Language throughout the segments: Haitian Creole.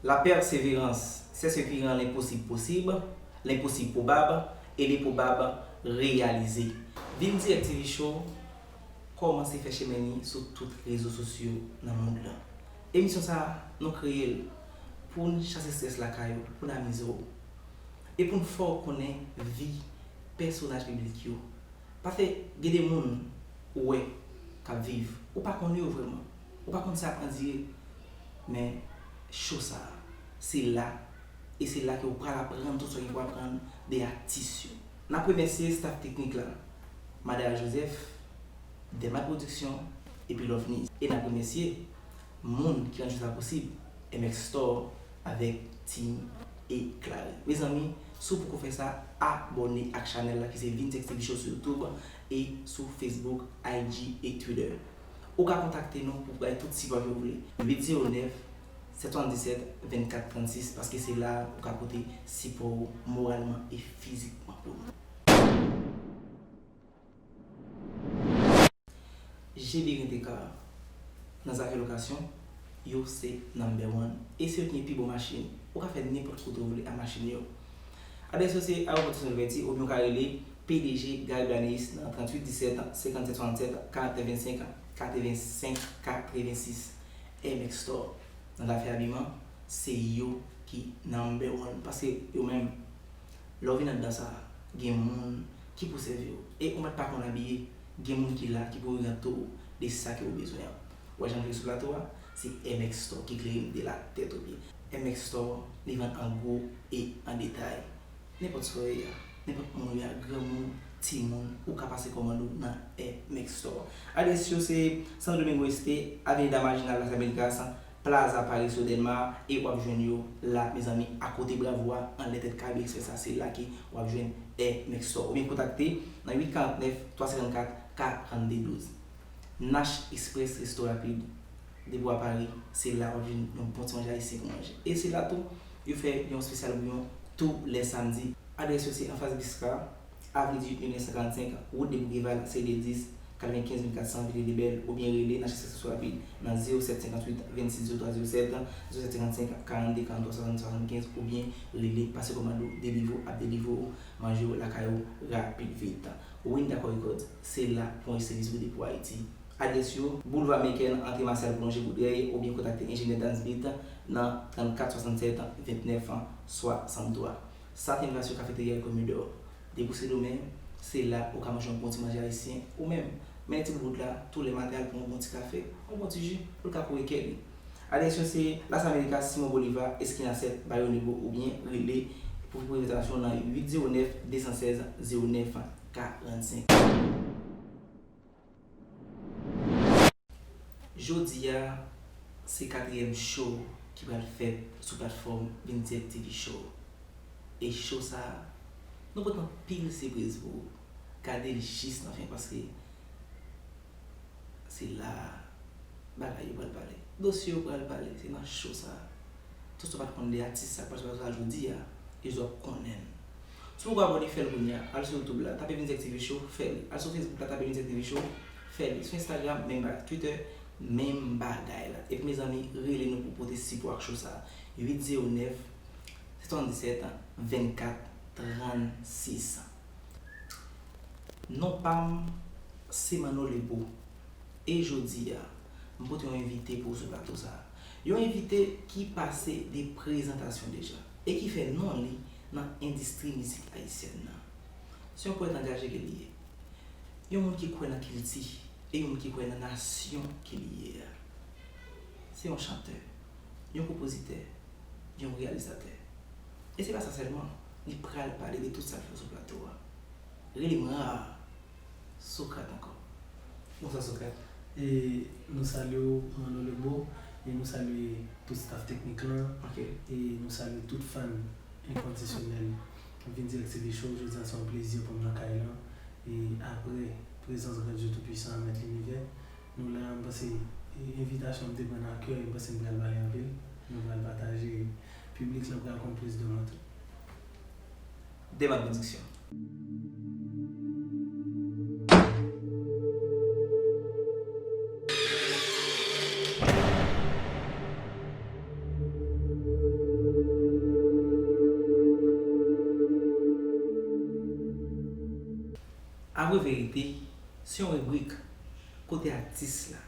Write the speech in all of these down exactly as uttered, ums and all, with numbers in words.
La persévérance, c'est ce qui rend l'impossible possible, l'impossible probable et l'improbable réalisé. Vin Dirèk T V Show kòmanse fè chemen li sou tout rezo sosyo nan mond lan. Emisyon sa a, nou kreye l pou n chase estrès lakay ou, pou n amize w, e pou n fè w konnen vi pèsonaj piblik yo. Paske gen de moun ou wè k ap viv, ou pa konn yo vrèman, ou pa konn sa y ap andire, men show sa a, se la, e se la ke w pral aprann tout sa w gen pou aprann de atis yo. N ap remèsye staff teknik la, Madara Joseph, Dema Production, epi Loveniz. E n ap remèsye moun ki rann show sa posib, M X Store avèk Team Eklare. Mezanmi, si w poko fè sa, abòne ak chanèl la ki se Vin Dirèk T V Show sou YouTube e sou Facebook, I G e Twitter. Ou ka kontakte nou pou bay tout sipò ke w vle. Uit zewo nèf, sèt swasann disèt, vennkat trannsis, paske se la ou ka pote sipò w moralman e fizikman pou nou. G B Rent-A-Car, nan zafè lokasyon, yo se number one. E se yo ki gen pi bon machin. Ou ka fè nenpòt kote w vle ak machin yo. Adrès yo se Ayewopò Toussaint Louverture, oubyen ou ka rele P D G Gary Blaneus nan tranntuit disèt, senkannsèt swasannsèt, karanntèt vennsenk, katrevensenk, katrevensis. M X Store, nan zafè abiman, se yo ki number one. Paske yo menm, lè w vin anndan sa, gen moun ki pou sèvi w. E ou mèt pa konn abiye, gen moun ki la ki pou oryante w de sa ke w bezwen an. Ou wè jan m klere sou plato a, se M X Store ki klere m de latèt o pye. M X Store, li vann an gwo e an detay. Nenpòt sa w ye a, nenpòt moun w ye a, granmoun, timoun, ou ka pase kòmand ou nan M X Store. Adrès yo se Santo Domingo Este, Avenida Marginal Las Américas, Plaza Paraiso Del Mar, e w ap jwenn yo la, mezanmi, akote Bravo a, anlè tèt Caribe Express la, se la ke w ap jwenn M X Store. Oubyen kontakte nan uit karant nèf, twa senkannkat, karannde douz. Nash Express Resto Rapid, depi w a Paris, se la w ap jwenn yon bon ti manje ayisyen pou manje. E se la tou, yo fè yon espesyal bouyon tou lè samdi. Adrès yo se anfas Biscar, Avni dizuit me mil nèf san karannsenk, wout de Boukeval, seri de dis, katrevenkenz mil kat san, Vile Lebèl, oubyen rele Nash Express Resto Rapid nan zewo sèt senkanntuit vennsis zewo twa zewo sèt, zewo sèt senkannsenk, karannde, karanntwa, swasann, swasannkenz, oubyen rele, pase kòmand ou, Deliveroo ap delivre w manje w lakay ou rapid vit. Windaco Records, se la pou anrejistre mizik ou depi w Ayiti. Adrès yo, Boulevard Meckel, antre Marcel Boulanger Boudreuil, oubyen kontakte enjenyè Dansbeat nan trannkat swasannsèt vennèf swasanntwa. Satin Vase yo, Kafeterya Ecomedor. Depi w Sendomeng, se la ou ka manje yon bon ti manje ayisyen ou menm. Mennen ti boubout la tou lè maten, al pran yon bon ti kafe, yon bon ti ji, pou l ka koure kè li. Adrès yo se Las Américas, Simon Bolivar, eskina sèt, Barrio Nuevo, oubyen rele pou rezèvasyon nan uit zewo nèf, de san sèz, zewo nèf karannsenk. Jodi a, se katriyèm show ki pral fèt sou platfòm Vin Dirèk T V Show. E show sa a, nou pote anpil sipriz pou ou. Gade l jis nan fen, paske se la bagay yo pral pale. Dosye yo pral pale, se nan show sa a. Tout sa w pa t konn de atis sa k pral sot la jodi a, yo di w ap konnen l. Si w poko abòne, fè l kounye a. Al sou YouTube la, tape Vin Dirèk T V Show, fè l. Al sou Facebook la, tape Vin Dirèk T V Show, fè l. Sou Instagram, menm bagay. Twitter, menm bagay la. Epi mezanmi, rele nou pou pote sipò ak show sa a. Uit zewo nèf, sèt swasanndisèt, vennkat, trannsis. Non pa m, se Manno Lebeau. E jodi a, m pote yon envite pou w sou plato sa a. Yon envite ki pase de prezantasyon deja e ki fè non li nan endistri mizik ayisyèn nan. Se yon powèt angaje ke li ye. Yon moun ki kwè nan kilti e yon moun ki kwè nan nasyon ke li ye a. Se yon chantè, yon konpozitè, yon reyalizatè. E se pa sa sèlman, li pral pale de tout sa l fè sou plato a. Rele m Rara. Socrate ankò. Bonswa Socrate. E nou salye w, Manno Lebeau, e nou salye tout staff teknik lan, e nou salye tout fan enkondisyonèl Vin Dirèk T V Show. Jodi a se yon plezi pou m nan kay lan, e apre prezans Grandyé Toupwisan an, Mèt Linivè, nou la, m panse, e, envitasyon m te pran a kè, e m panse m pral pale anpil. Nou pral pataje, piblik lan pral konn plis de mwen tou. Dema Production. Avwe Verite se yon ribrik kote atis la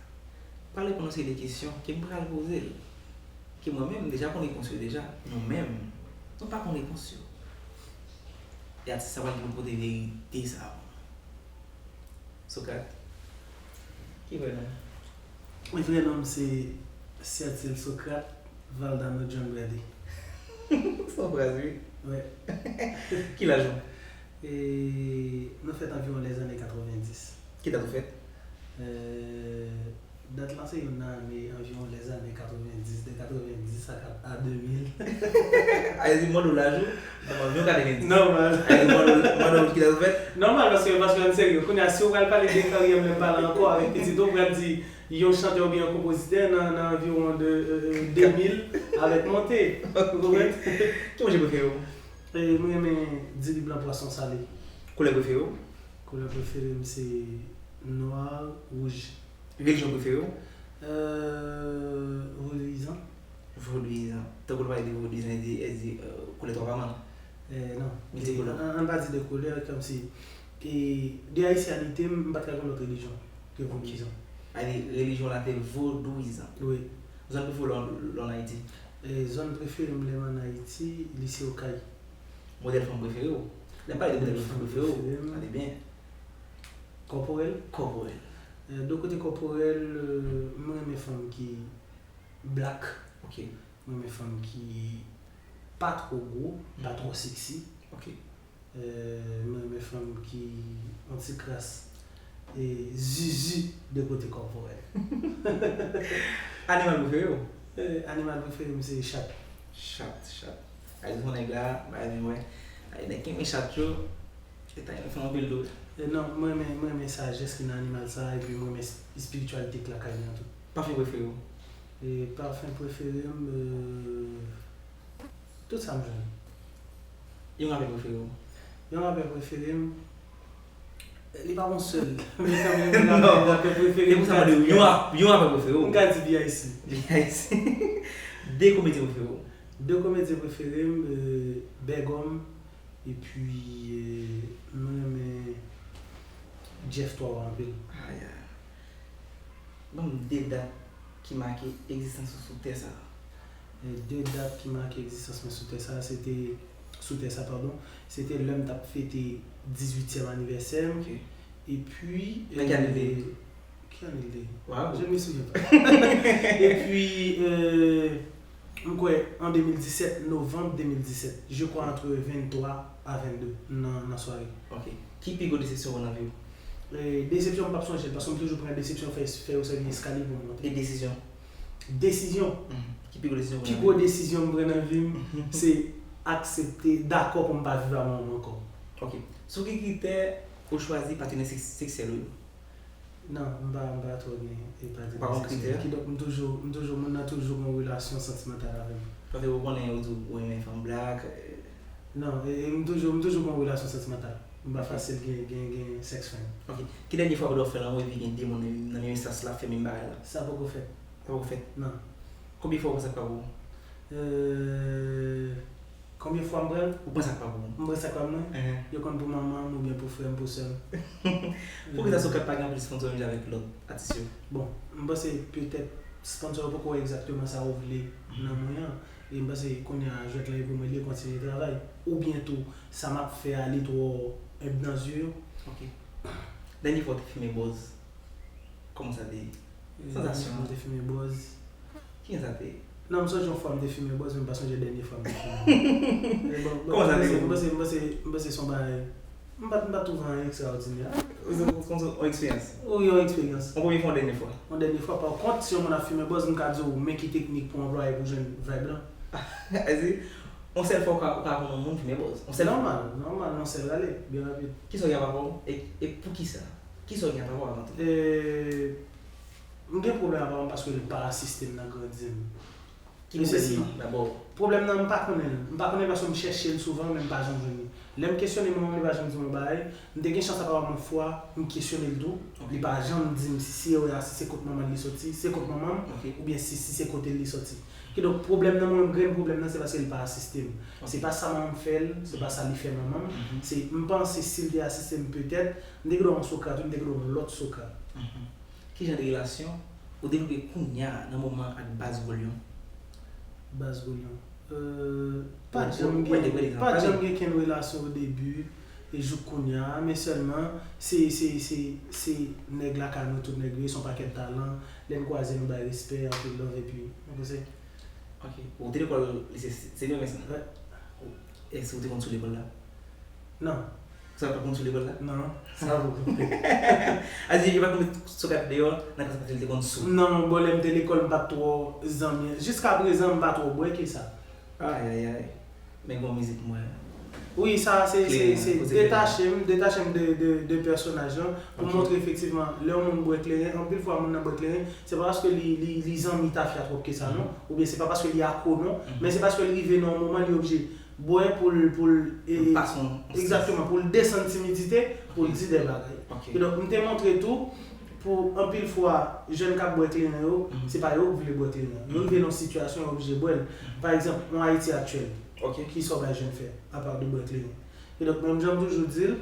pral reponn yon seri de kesyon ke m pral poze l, ke mwen menm m deja konn repons yo deja, nou menm, nou pa konn repons yo. E atis sa pral gen pou l pote verite sa a pou nou. Sokrat, ki vrè non w? Vrè non m se Certil Socrate Valdano John Bradley. Se yon fraz, wi. Wi. Ki laj ou? E, nou fèt anviwon lèzane katrevenndis. Ki dat ou fèt? E, dat lan se youn nan ane anviwon lèzane katrevenndis, de katrevenndis a, a de mil. A, di mande w laj ou, nan anviwon katrevenndis. Nòmal. A, di mande w, mande w ki dat ou fèt? Nòmal, paske, paske ann serye. Kounye a, si w pral pale de karyè m, lè m pale ankò avèk pitit ou, w pral di yon chantè oubyen yon konpozitè nan, nan anviwon de, e, e, de mil avèk monte. Ou konprann? Ki manje prefere w? E, mwen renmen diri blan pwason sale. Koulè prefere w? Koulè prefere m se nwa, wouj. Relijyon prefere w? Euh, vodouyizan. Vodouyizan. Tankou nou pale de vodouyizan, e di, e di, euh, koulè twa pa mal. Eh, non. Miltikolè. An, an, an pa di de koulè, kòmsi, e, de ayisyanite m, m pa t ka gen lòt relijyon ke vodouyizan. A di, relijyon la te vodouyizan. Wi. Zòn prefere w lè w ann Ayiti? E, zòn prefere m lè m ann Ayiti, li se Okay. Modèl fanm prefere w? Lè m pale de modèl fanm prefere w, tande byen. Kòporèl? Kòporèl. Eh, de kote kòporèl, euh, m renmen fanm ki black. Ok. M renmen fanm ki pa twò gwo, pa twò sexy. Ok. Eh, m renmen fanm ki yon ti kras e zuzu de kote kòporèl. Animal prefere w? Eh, animal prefere m se chat. Chat, chat. Ay, di yon nèg la, bay men wè. Ay, nèg ki renmen chat yo, e ta renmen fè anpil dlo. Eh, non, mwen renmen, mwen renmen sajès ki nan animal sa, epi mwen renmen es-, espirityalite k lakay li an tou. Pafen prefere w? E pafen prefere m, euh, tout sa m jwenn. Yon rapè prefere w? Yon rapè prefere m, li pa gon sèl, men kanmenm, yon rapè, rapè prefere m, m ka di, yon rap-, yon rapè prefere w? M ka di B I C. B I C. De komedyen prefere w? De komedyen prefere m, euh, Bègòm, epi, euh, mwen renmen Jeff Twawa anpil. Aya. Ban m de dat ki make egzistans ou sou tè sa a. E de dat ki make egzistans mwen sou tè sa a, se te, sou tè sa, padon, se te lè m t ap fete dizuityèm anivèsè m. Ok. Epi, nan ki ane l te ye? Ki ane l te ye? Waw. Je me souviens pas. Epi, euh, m kwè, an de mil disèt, novanm de mil disèt, je crois entre venntwa a venndè nan, nan sware. Ok. Ki pi gwo desepsyon w nan vi w? E, desepsyon, m p ap sonje l, paske m toujou pran desepsyon, fè, fè yo sèvi eskalye pou m monte. E desizyon? Desizyon. Mhm. Ki pi gwo desizyon w pran nan vi w? Pi gwo desizyon m pran nan vi m, se aksepte, dakò pou m pa viv ak manman m ankò. Ok. Sou ki kritè ou chwazi patnè sèk-, seksyèl ou yo? Non, m pa, m pa twò gen, e, patnè seksyèl. Ou pa gen kritè? Kidonk, m toujou, m toujou, moun nan toujou gen yon relasyon santimantal avè m. Paske ou konnen, yo di w renmen fanm black, e. Non, e, e, m toujou, m toujou gen yon relasyon santimantal. M pa fasil gen, gen, gen sex friend. Ok. Ki dènye fwa pandan w fè lanmou epi gen de moun nan, nan menm estans la fè menm bagay la? Sa poko fèt. Sa poko fèt? Non. Konbyen fwa ou panse ak papa w? Euh, Konbyen fwa m pran? Ou panse ak papa w? M panse ak papa mwen? Enhen. Yo konn pou manman m oubyen pou frè m, pou sè m. Poukisa Socrate pa gen anpil sponsor menm jan avèk lòt atis yo? Bon, m panse petèt sponsor yo poko wè egzakteman sa ou vle nan mwen an. E m panse kounye a jwèt lan e pou mwen, li kontinye travay. Oubyen tou, sa m ap fè a, li twò enb nan zye yo. Ok. Dènye fwa w te fimen bòz, kòman sa te ye? Sansasyon an? Dènye fwa m te fimen bòz. Kijan sa te ye? Non, m sonje yon fwa m te fimen bòz, men m pa sonje dènye fwa m te fimen. Kòman sa te ye? M panse, m panse, m panse se yon bagay. M pa, m pa twouve anyen ekstraòdinè. Yon eksperyans? Wi, yon eksperyans. Yon premye fwa, yon dènye fwa? Yon dènye fwa. Pa kont, si yon moun ap fimen bòz, m ka di w men ki teknik pou w anplwaye pou w jwenn vibe lan. Èske yon sèl fwa ou ka, ou ka aprann yon moun fimen bòz? Yon sèl fwa? Nòmal, nòmal, yon sèl rale, byen rapid. Kisa w gen ak papa w? E, e poukisa? Kisa w gen ak papa w avan tou? E, M gen pwoblèm ak papa m paske l pa asiste m nan grandi m. Ki pwoblèm nan, dabò? Pwoblèm nan, m pa konnen l. M pa konnen l paske m chèche l souvan, men m pa janm jwenn li. Lè m kesyone manman m, li pa janm di m yon bagay. M te gen chans ak papa m yon fwa, m kesyone l tou. Ok. Li pa janm di m si se erè a, si se kot manman l li soti, se kot manman m, ok, oubyen si, si se kote l li soti. Kidonk, pwoblèm nan, mwen menm, grenn pwoblèm nan, se paske li pa asiste m. Se pa sa manman m fè l, se pa sa li fè manman m. Se, m panse, si l te asiste m, petèt, m te gen dwa yon Socrate, wi, m te gen dwa yon lòt Socrate. Ki jan de relasyon ou devlope kounye a nan moman ak Baz Goulion? Baz Goulion. Euh, pa t janm gen, pa t janm gen kenn relasyon o debi e jouk kounye a, men sèlman se, se, se, se nèg lakay nou tout nèg yo ye, se yon pakèt talan, lè n kwaze nou bay respè, anpil love epi nou pouse. Ok. Ou te lekòl lise Seyè Vincent? Wè. Èske ou te konn sou lekòl la? Non. Sa pa konn sou lekòl la? Non. Sa pou. A di, yo pa konn met Socrate deyò nan klas paske li te konn sou. Non, bon, lè m te lekòl, m pa t twò zanmi. Jiska prezan, m pa twò bwè ke sa. Ay, ay, ay. Men gon mizik mwen. Wi, sa se se se detache m, detache m de de de pèsonaj lan pou montre efektivman lè yon moun bwè kleren, anpil fwa moun nan bwè kleren, se pa paske li li li zanmi tafya twòp ke sa non, oubyen se pa paske li akro non, men se paske li rive nan yon moman li oblije bwè pou l pou l e, e, egzakteman, pou l desann timidite, pou l di de bagay. Kidonk, m te montre tou, pou anpil fwa, jèn k ap bwè kleren yo, se pa yo k vle bwè kleren an. Yo rive nan yon sitiyasyon yo oblije bwè l. Pa egzanp, yon Ayiti aktyèl, kisa w bay jèn fè, apa de bwè kleren? Kidonk, menm jan m toujou di l,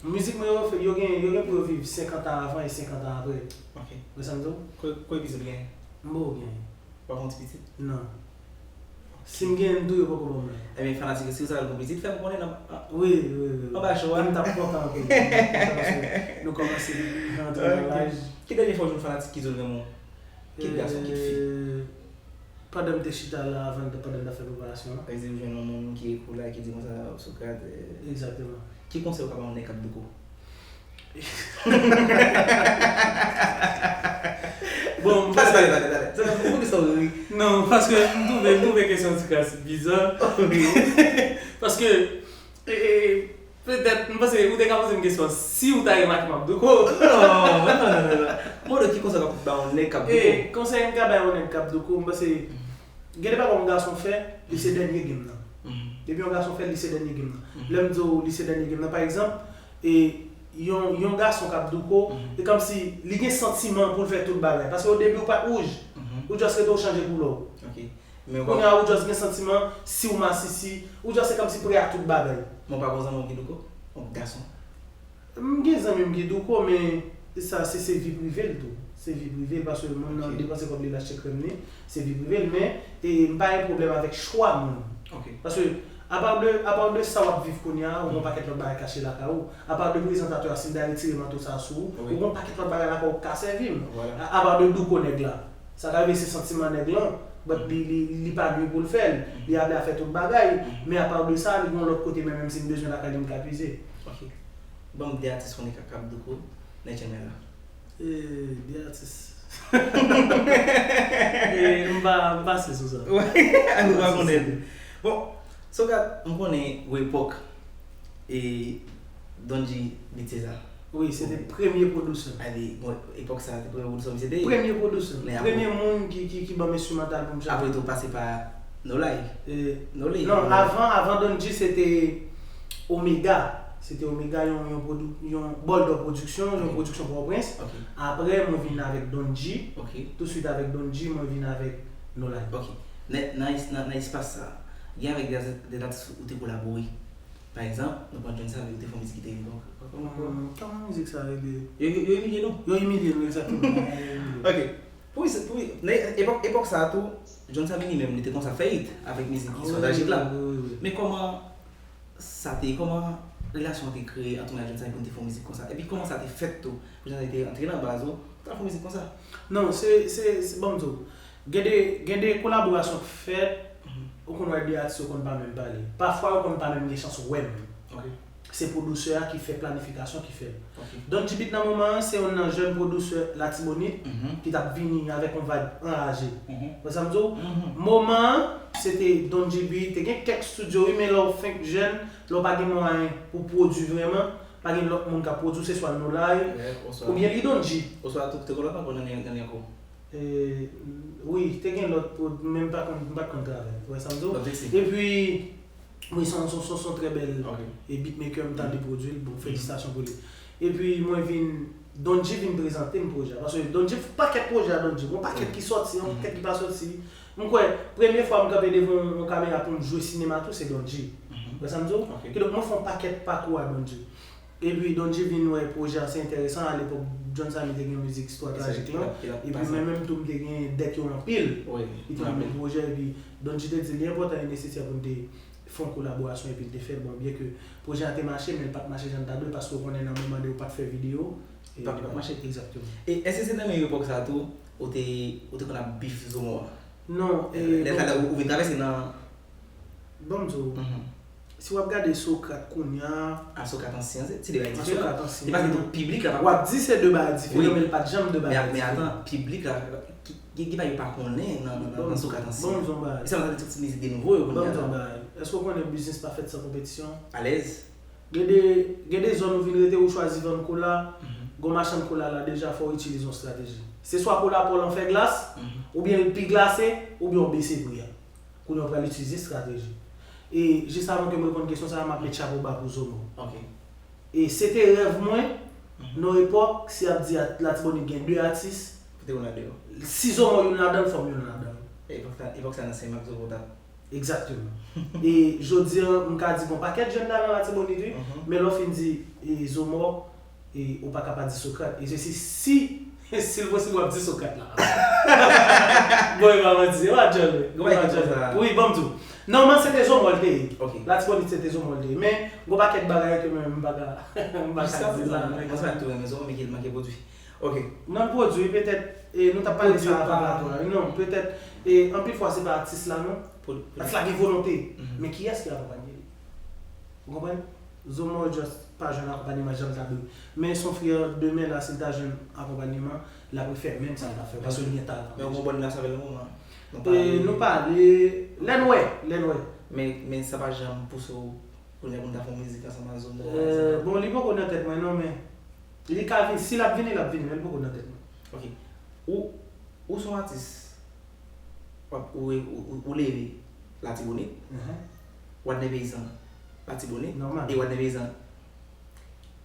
mizik mwen yo, yo gen, yo gen pou yo viv senkant an avan e senkant an apre. Ou konprann sa m di w? Kòb pitit gen? M poko genyen. Ou pa gen ti pitit? Non. Si m genyen m tou, yo poko ban m la. Ebyen, fanatik yo, si w sa al gon pitit, fè m konnen nan. Wi, wi, wi. Anba cho a. M t ap kontan anpil. M t ap kontan paske nou kòmanse rantre nan laj. Ki dènye fwa w jwenn fanatik ki di w l renmen w? Kit gason, kit fi? Pandan m te chita la, avan, pandan m t ap fè preparasyon an. Sa vle di ou jwenn yon moun ki ekri w la, ki di konsa, Socrate, Egzakteman. Ki konsèy ou ka bay yon nèg k ap douko? Bon, m panse. Talè, talè, talè, talè. Poukisa w ri? Non, paske m twouve, m twouve kesyon an ti kras biza. Paske, e, e, petèt, m panse ou te ka poze m kesyon si ou ta remake m ap douko. Non, non, non, non, non. Mwen di ki konsèy w ka bay yon nèg k ap douko? E, konsèy m ka bay yon nèg k ap douko, m panse, gen de bagay yon gason fè, li se dènye game nan. Depi yon gason fè l, li se dènye game nan. Lè m di w li se dènye game nan, pa egzanp, e yon, yon gason k ap douko, e kòmsi li gen santiman pou l fè tout bagay. Paske o debi ou pa t wouj, ou just rete ou chanje koulè w. Kounye a ou just gen santiman, si w masisi, ou just se kòmsi prè ak tout bagay. Men w pa gon zanmi w ki douko? Yon gason? M gen zanmi m ki douko, men sa se, se vi prive l tou. Se vi prive l, paske moun nan depanse kòb li l achte krèm li, se vi prive l, men e, m pa gen pwoblèm avèk chwa moun. Paske, apa de, apa de sa w ap viv kounye a, ou gon pakèt lòt bagay kache lakay ou. Apa de prezantatè a, si m ta retire manto sa sou ou, ou gon pakèt lòt bagay lakay ou k ka sèvi m. Apa de douko nèg la. Sa ka rive se santiman nèg lan, but li, li, li pa gen pou l fè l. Li ap la fè tout bagay, men apa de sa, li gon lòt kote, men menm si m bezwen lakay li, m ka pize. Ok. Ban m de atis konnen k ap douko nan channel la. E, de atis. E, m pa, m pase sou sa. Ann pa konnen. Bon, Socrate, m konnen ou epòk e Don G Beat Cesar. Wi, se te premye pwodisè. Ale, bon, epòk sa, se premye pwodisè misye te ye. Premye pwodisè. Premye moun ki, ki, ki ban m enstrimantal pou m chante. Apre tou, pase pa No Lie. E, No Lie. Non, avan, avan Don G, se te Omega. Se te Omega, yon, yon, yon Bòldò pwodiksyon, yon pwodiksyon Pòtoprens. Apre, mwen vin avèk Don G. Tousuit avèk Don G, mwen vin avèk No Lie. Ok. Nan, nan, nan espas sa, gen avèk de, de atis ou te kolabore? Pa egzanp, nou pran John Savin, ou te fè yon mizik ki te ri kòman? Kòman mizik sa rele? Yo, yo, yo imilye nou. Yo imilye nou, egzakteman. Ok. Pou, pou, nan epòk, epòk sa a tou, John Savin li menm, li te konsa fè it avèk mizik ki sot ajit la. Men kòman sa te, kòman relasyon an te kreye ant ou menm ak John Savin pou nou te fè yon mizik konsa? Epi kòman sa te fèt tou, pou John Savin te antre nan baz ou, pou ta fè yon mizik konsa? Non, se, se, se, ban m di w, Gen de, gen de kolaborasyon k fèt, ou konn wè de atis yo konn pa menm pale. Pafwa yo konn pa menm gen chans wè m. Se pwodisè a ki fè planifikasyon ki fè l. Don G Beat nan moman an se youn nan jèn pwodisè Latibonit ki t ap vini avèk yon vibe anraje. Ou wè sa m di w? Moman an, se te Don G Beat, te gen kèk estidyo wi, men lè w fenk jèn, lè w pa gen mwayen pou w pwodui vrèman, pa gen lòt moun k ap pwodui w, se swa No Lie, oubyen li Don G. Oswa tou, te gen lòt ankò nan, nan, nan, ankò. E, wi, te gen lòt pwod, men m pa konn, m pa t konn travay. Ou wè sa m di w? Epi, wi, se yon, se yon, se yon, se yon trè bèl e, beatmaker, m tande pwodui l, bon, felisitasyon pou li. Epi, mwen vin, Don G vin prezante m pwojè a. Paske Don G, pakèt pwojè a Don G, gon pakèt ki sòti, yon pakèt ki pa sòti. M kwè, premye fwa m kanpe devan yon kamera pou m jwe sinema tou, se Don G. Ou wè sa m di w? Kidonk, mwen fè yon pakèt pakou a Don G. Epi Don G vin wè pwojè a se enteresan, alepòk John Samy te gen mizik Istwa Trajik lan, epi mwen menm tou m te gen dèk yo anpil ki te nan menm pwojè, epi Don G te di li enpòtan, li nesesè pou n te fè yon kolaborasyon, epi l te fè l. Bon, byen ke pwojè a te mache, men l pa t mache jan l ta dwe, paske w konnen nan moman de ou pa t fè videyo. Li pa t mache. Egzakteman. E èske se nan menm epòk sa a tou, ou te, ou te konn ap beef Zo Mò a? Non, e, lè sa la, ou, ou vin travèse nan Ban m di w, si w ap gade Socrate kounye a, a Socrate ansyen, se, se de bagay diferan. Socrate ansyen. Se paske tou piblik la pa. W ap di se de bagay diferan, men l pa t janm de bagay diferan. Men atan, piblik la, ki, ki, ki bagay yo pa konnen nan, nan, nan Socrate ansyen. Ban m di w yon bagay. E sa m tande tout ti mizik de nouvo yo kounye a. Ban m di w yon bagay. Èske w konnen biznis pa fèt san konpetisyon? Alèz. Gen de, gen de zòn ou vin rete, ou chwazi vann kola, gon machann kola la deja fè w itilize yon estrateji. Se swa kola pa w lan fè glas, oubyen l pi glase, oubyen w bese pri a. Kounye a w pral itilize estrateji. E jis avan ke m reponn kesyon sa a, m ap met chapo ba pou Zomo. E se te rèv mwen, nan epòk, si y ap di Latibonit gen de atis, si Zomo youn ladan l, fò m youn ladan l. Epòk sa, epòk sa nan Senmak Zomo t ap Egzakteman. E jodi a, m ka di gon pakèt jèn talan Latibonit wi, men lè w fin di e, Zomò, e, ou pa ka pa di Socrate. E se si, si, si l posib w ap di Socrate la. Bon, e pa manti, e pa djòl wi. Wi, ban m di w. Nòmal se te Zomò l te ye. Latibonit se te Zomò l te ye. Men, gon pakèt bagay ke mwen menm m pa ka, m pa ka di la. Mwen se pa tou renmen Zomò, men ki manke pwodui. Ok. Nan pwodui, petèt, e, nou t ap pale sa avan platò a wi, non, petèt, e, anpil fwa se pa atis la non. Atis la gen volonte, men kiyès ki akonpanye li? Ou konprann? Zomo just pa jwenn akonpanyeman jan l ta dwe. Men se yon frè, demen la, si l ta jwenn akonpanyeman, l ap refè menm sa l t ap fè, paske l gen talan. Men ou konprann la sa fè yon moman. Nou pale, lè n wè, lè n wè. Men, men sa pa janm pouse w kounye a pou n ta fè yon mizik ansanm ak Zomo, pa egzanp? Bon, li poko nan tèt mwen non, men li ka vin, si l ap vini, l ap vini, men li poko nan tèt mwen. Ok. Ou, ou se yon atis, w ap, ou, ou, ou, ou leve Latibonit, Wadnè Peyizan Latibonit, e Wadnè Peyizan,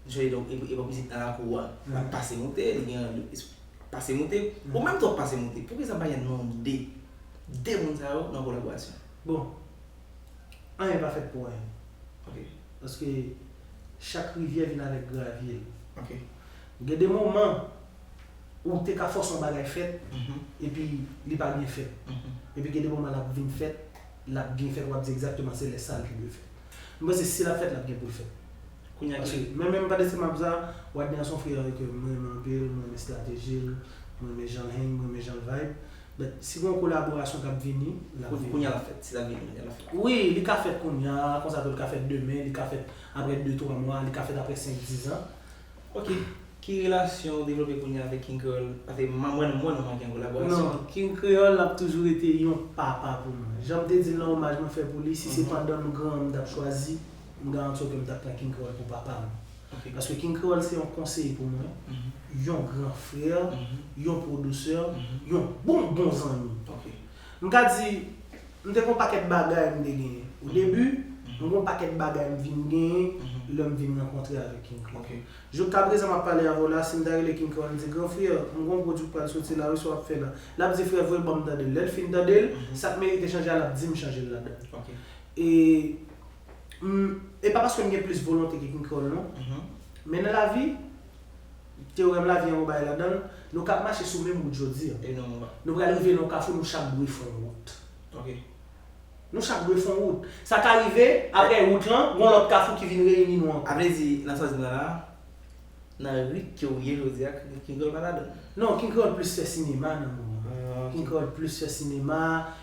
m sonje donk, e, epòk mizik nan lakou a, l ap pase moute, li gen pase moute, ou menm tou w ap pase moute, poukisa pa gen non de, de moun sa yo nan kolaborasyon? Bon, anyen pa fèt pou anyen. Ok. Paske chak rivyè vin avèk gravye l. Ok. Gen de moman, ou te ka fòse yon bagay fèt, epi li pa byen fèt. Epi gen de moman l ap vin fèt, l ap byen fèt, w ap di egzakteman se lè sa l te dwe fèt. M panse si l ap fèt, l ap gen pou l fèt. Kounye a ki. Paske, men menm pandan se m ap sa, Wadnè se yon frè ke m renmen anpil, m renmen estrateji l, m renmen jan l hang, m renmen jan l vibe. But, si gen yon kolaborasyon k ap vini, l ap vini. Kounye a l ap fèt, si l ap vini, kounye a l ap fèt. Wi, li ka fèt kounye a, konsa tou li ka fèt demen, li ka fèt apre de, twa mwa, li ka fèt apre senk, diz an. Ok. Ki relasyon ou devlope kounye a avèk King Kreyòl? Paske m, mwen, mwen, nou manke yon kolaborasyon. Non, King Kreyòl ap toujou rete yon papa pou mwen. Jan m te di l nan omaj mwen fè pou li, si se pandan m gran, m t ap chwazi, m garanti w ke m t ap pran King Kreyòl pou papa m. Ok. Paske King Kreyòl se yon konseye pou mwen, yon gran frè, yon pwodisè, yon bon, bon zanmi. Ok. M ka di, m te gon pakèt bagay m te genyen. O debi, m gon pakèt bagay m vin genyen lè m vin rankontre avèk King Kreyòl. Ok. Jouk ka prezan m ap pale avè w la, si m ta rele King Kreyòl, m di, "Gran frè, m gon pwodui k pral soti la, wi, sa w ap fè la." L ap di, "Frè, voye ban m tande l." Lè l fin tande l, sa k merite chanje a, l ap di m chanje l ladan. Ok. E, m, e pa paske m gen plis volonte ke King Kreyòl, non. Men nan lavi, teorèm lavi an, yon bagay ladan l, nou k ap mache sou menm wout jodi a. E nou, nou pral rive nan yon kafou, nou chak dwe fè yon wout. Ok. Nou chak dwe fè yon wout. Sa ka rive, apre wout lan, gon lòt kafou ki vin reyini nou ankò. A vle di, nan sa w di m la la, nan rit ke w ye jodi a, King Kreyòl pa ladan l? Non, King Kreyòl plis fè sinema nan moman. Ah, ok. King Kreyòl plis fè sinema,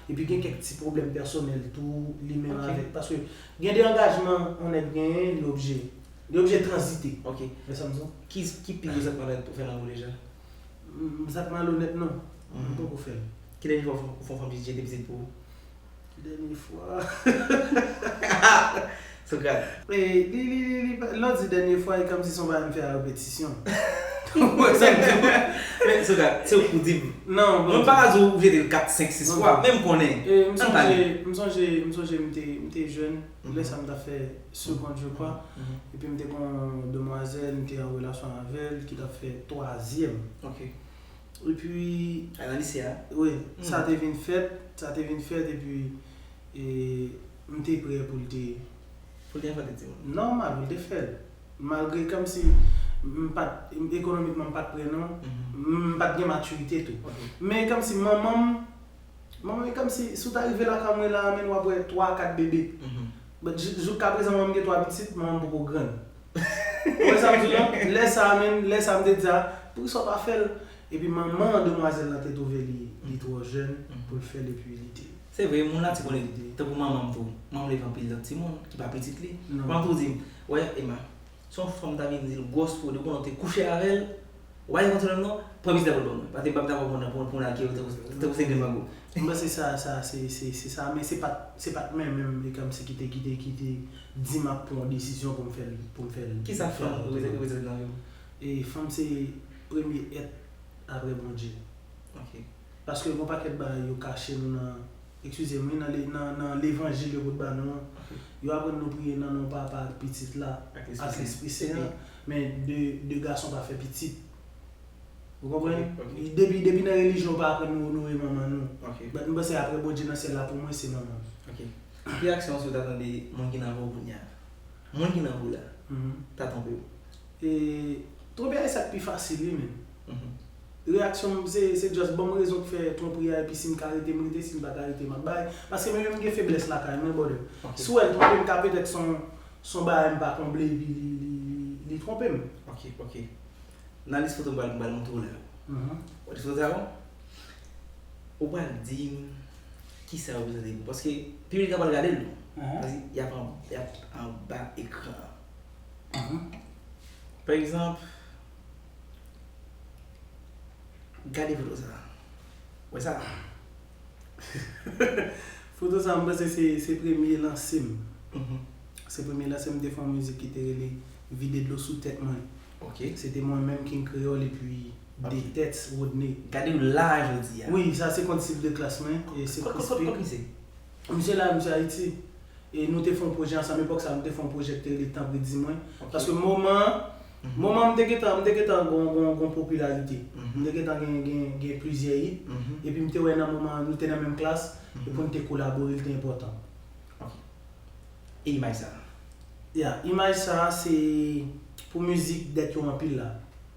epi gen kèk ti pwoblèm pèsonèl tou, li menm avèk, paske gen de angajman yon nèg genyen, li oblije, li oblije tranzite. Ok. Wè sa m di w? Ki, ki pi gwo zak malonèt ou fè nan vou deja? Mm, zak malonèt, non. M poko fè l. Ki dènye fwa ou fè, ou fè yon fanm jete pitit pou ou? Dènye fwa. Socrate. E, li, li, li, li, lè w di dènye fwa, e kòmsi se yon bagay m fè a repetisyon. Ou wè sa m di w? Men, Socrate, se ou k pou di m. Non, bon. Mwen pa ka di w jete l kat, senk, sis fwa, men m konnen. E, m sonje, m sonje, m sonje m te, m te jèn, lè sa m t ap fè segond, je crois. Epi m te gon demwazèl, m te an relasyon avè l, ki t ap fè twazyèm. Ok. Epi, a, nan lise a? Wi, sa te vin fèt, sa te vin fèt, epi e, m te prè pou l te. Pou l te enfante timoun? Nòmal, pou l te fè l. Malgre kòmsi m pa t, ekonomikman m pa t prè non, m pa t gen matirite tou. Men kòmsi manman m, manman m e kòmsi si w ta rive lakay mwen la, men w ap wè twa, kat bebe. But jis, jiska prezan manman m gen twa pitit, manman m poko grann. Ou wè sa m di w lan? Lè sa a menm, lè sa a m te di a, poukisa w pa fè l? Epi manman demwazèl lan te twouve li, li twò jèn pou l fè l epi li te. Se vre, moun la ti konnen li te. Tankou manman m tou. Manman m leve anpil lòt timoun ki pa pitit li. Manman m tou di m, wè, Emma, si yon fanm ta vin di l gwòs pou ou, depi konnen w te kouche avè l, w pa gen kòntwòl non, pran pitit la pou l ban mwen. Paske m pa t ap konn pou, pou n al kite tankou, tankou senk grenn mango. M panse sa, sa, se, se, se sa, men se pa t, se pa t mwen menm, e kòmsi ki te, ki te, ki te di m ap pran yon desizyon pou m fè l, pou m fè l. Kisa fanm reprezante nan vi w? E fanm se premye èt apre Bondye. Ok. Paske gen yon pakèt bagay yo kache nou nan, eskize m wi, nan le, nan, nan levanjil yo pot ba nou an. Ok. Yo aprann nou priye nan non Papa ak Pitit la, ak Lespri Sen an. Men de, de gason pa fè pitit. Ou konprann? Ok, ok. Depi, depi nan relijyon, yo pa aprann nou onore manman nou. Ok. But m panse apre Bondye nan syèl la, pou mwen, se manman m. Ok. Ki reyaksyon w si w ta tande moun ki nan vi w kounye a? Moun ki nan vi w la, ta twonpe w? E, twonpe a, e sa k pi fasil, wi, men. Reyaksyon m, se, se just ban m rezon k fè twonpri a, epi si m ka rete, m rete, si m pa ka rete, m ap bay. Paske mwen menm, m gen feblès lakay mwen, brother. Ok. Si w wè l twonpe m, ka petèt se yon, se yon bagay m pa konble, epi li, li, li, li twonpe m. Ok, ok. Nan lis foto m pral, m pral montre w la. Ou wè lis foto sa yo? Ou pral di m kisa yo reprezante pou ou. Paske piblik la pral gade l tou. Paske y ap an, y ap anba ekran an. Pa egzanp, gade foto sa. Wè sa? Foto sa, m panse se, se premye lanse m. Se premye lanse m, m te fè yon mizik ki te rele Vide dlo sou tèt mwen. Ok. Se te mwen menm, King Kreyòl, epi De Tèt, Rodney. Gade w la jodi a. Wi, sa se kont Sylve de klas mwen, e se Crispy. Kot, kot, kot, kot misye? Misye la, misye Ayiti. E nou te fè yon pwojè ansanm, epòk sa, nou te fè yon pwojè ki te rele Tanpri Di Mwen. Ok. Paske moman an, moman an, m te gentan, m te gentan gon, gon, gon popilarite. M te gentan gen, gen, gen plizyè hit. Epi m te wè nan moman an, nou te nan menm klas, e pou n te kolabore, li te enpòtan. Ok. E imaj sa a? Ya, imaj sa a se pou mizik Dèt yo anpil la.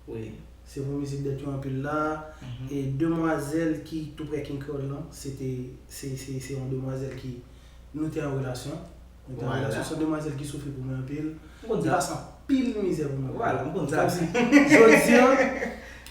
Wi. Se pou mizik Dèt yo anpil la. E demwazèl ki tou prè King Kreyòl lan, se te, se, se, se yon demwazèl ki, nou te an relasyon. Nou te an relasyon. Se yon demwazèl ki soufri pou mwen anpil. Li pase anpil mizè pou mwen. Vwala, m konn sa. Kòmsi, jodi an,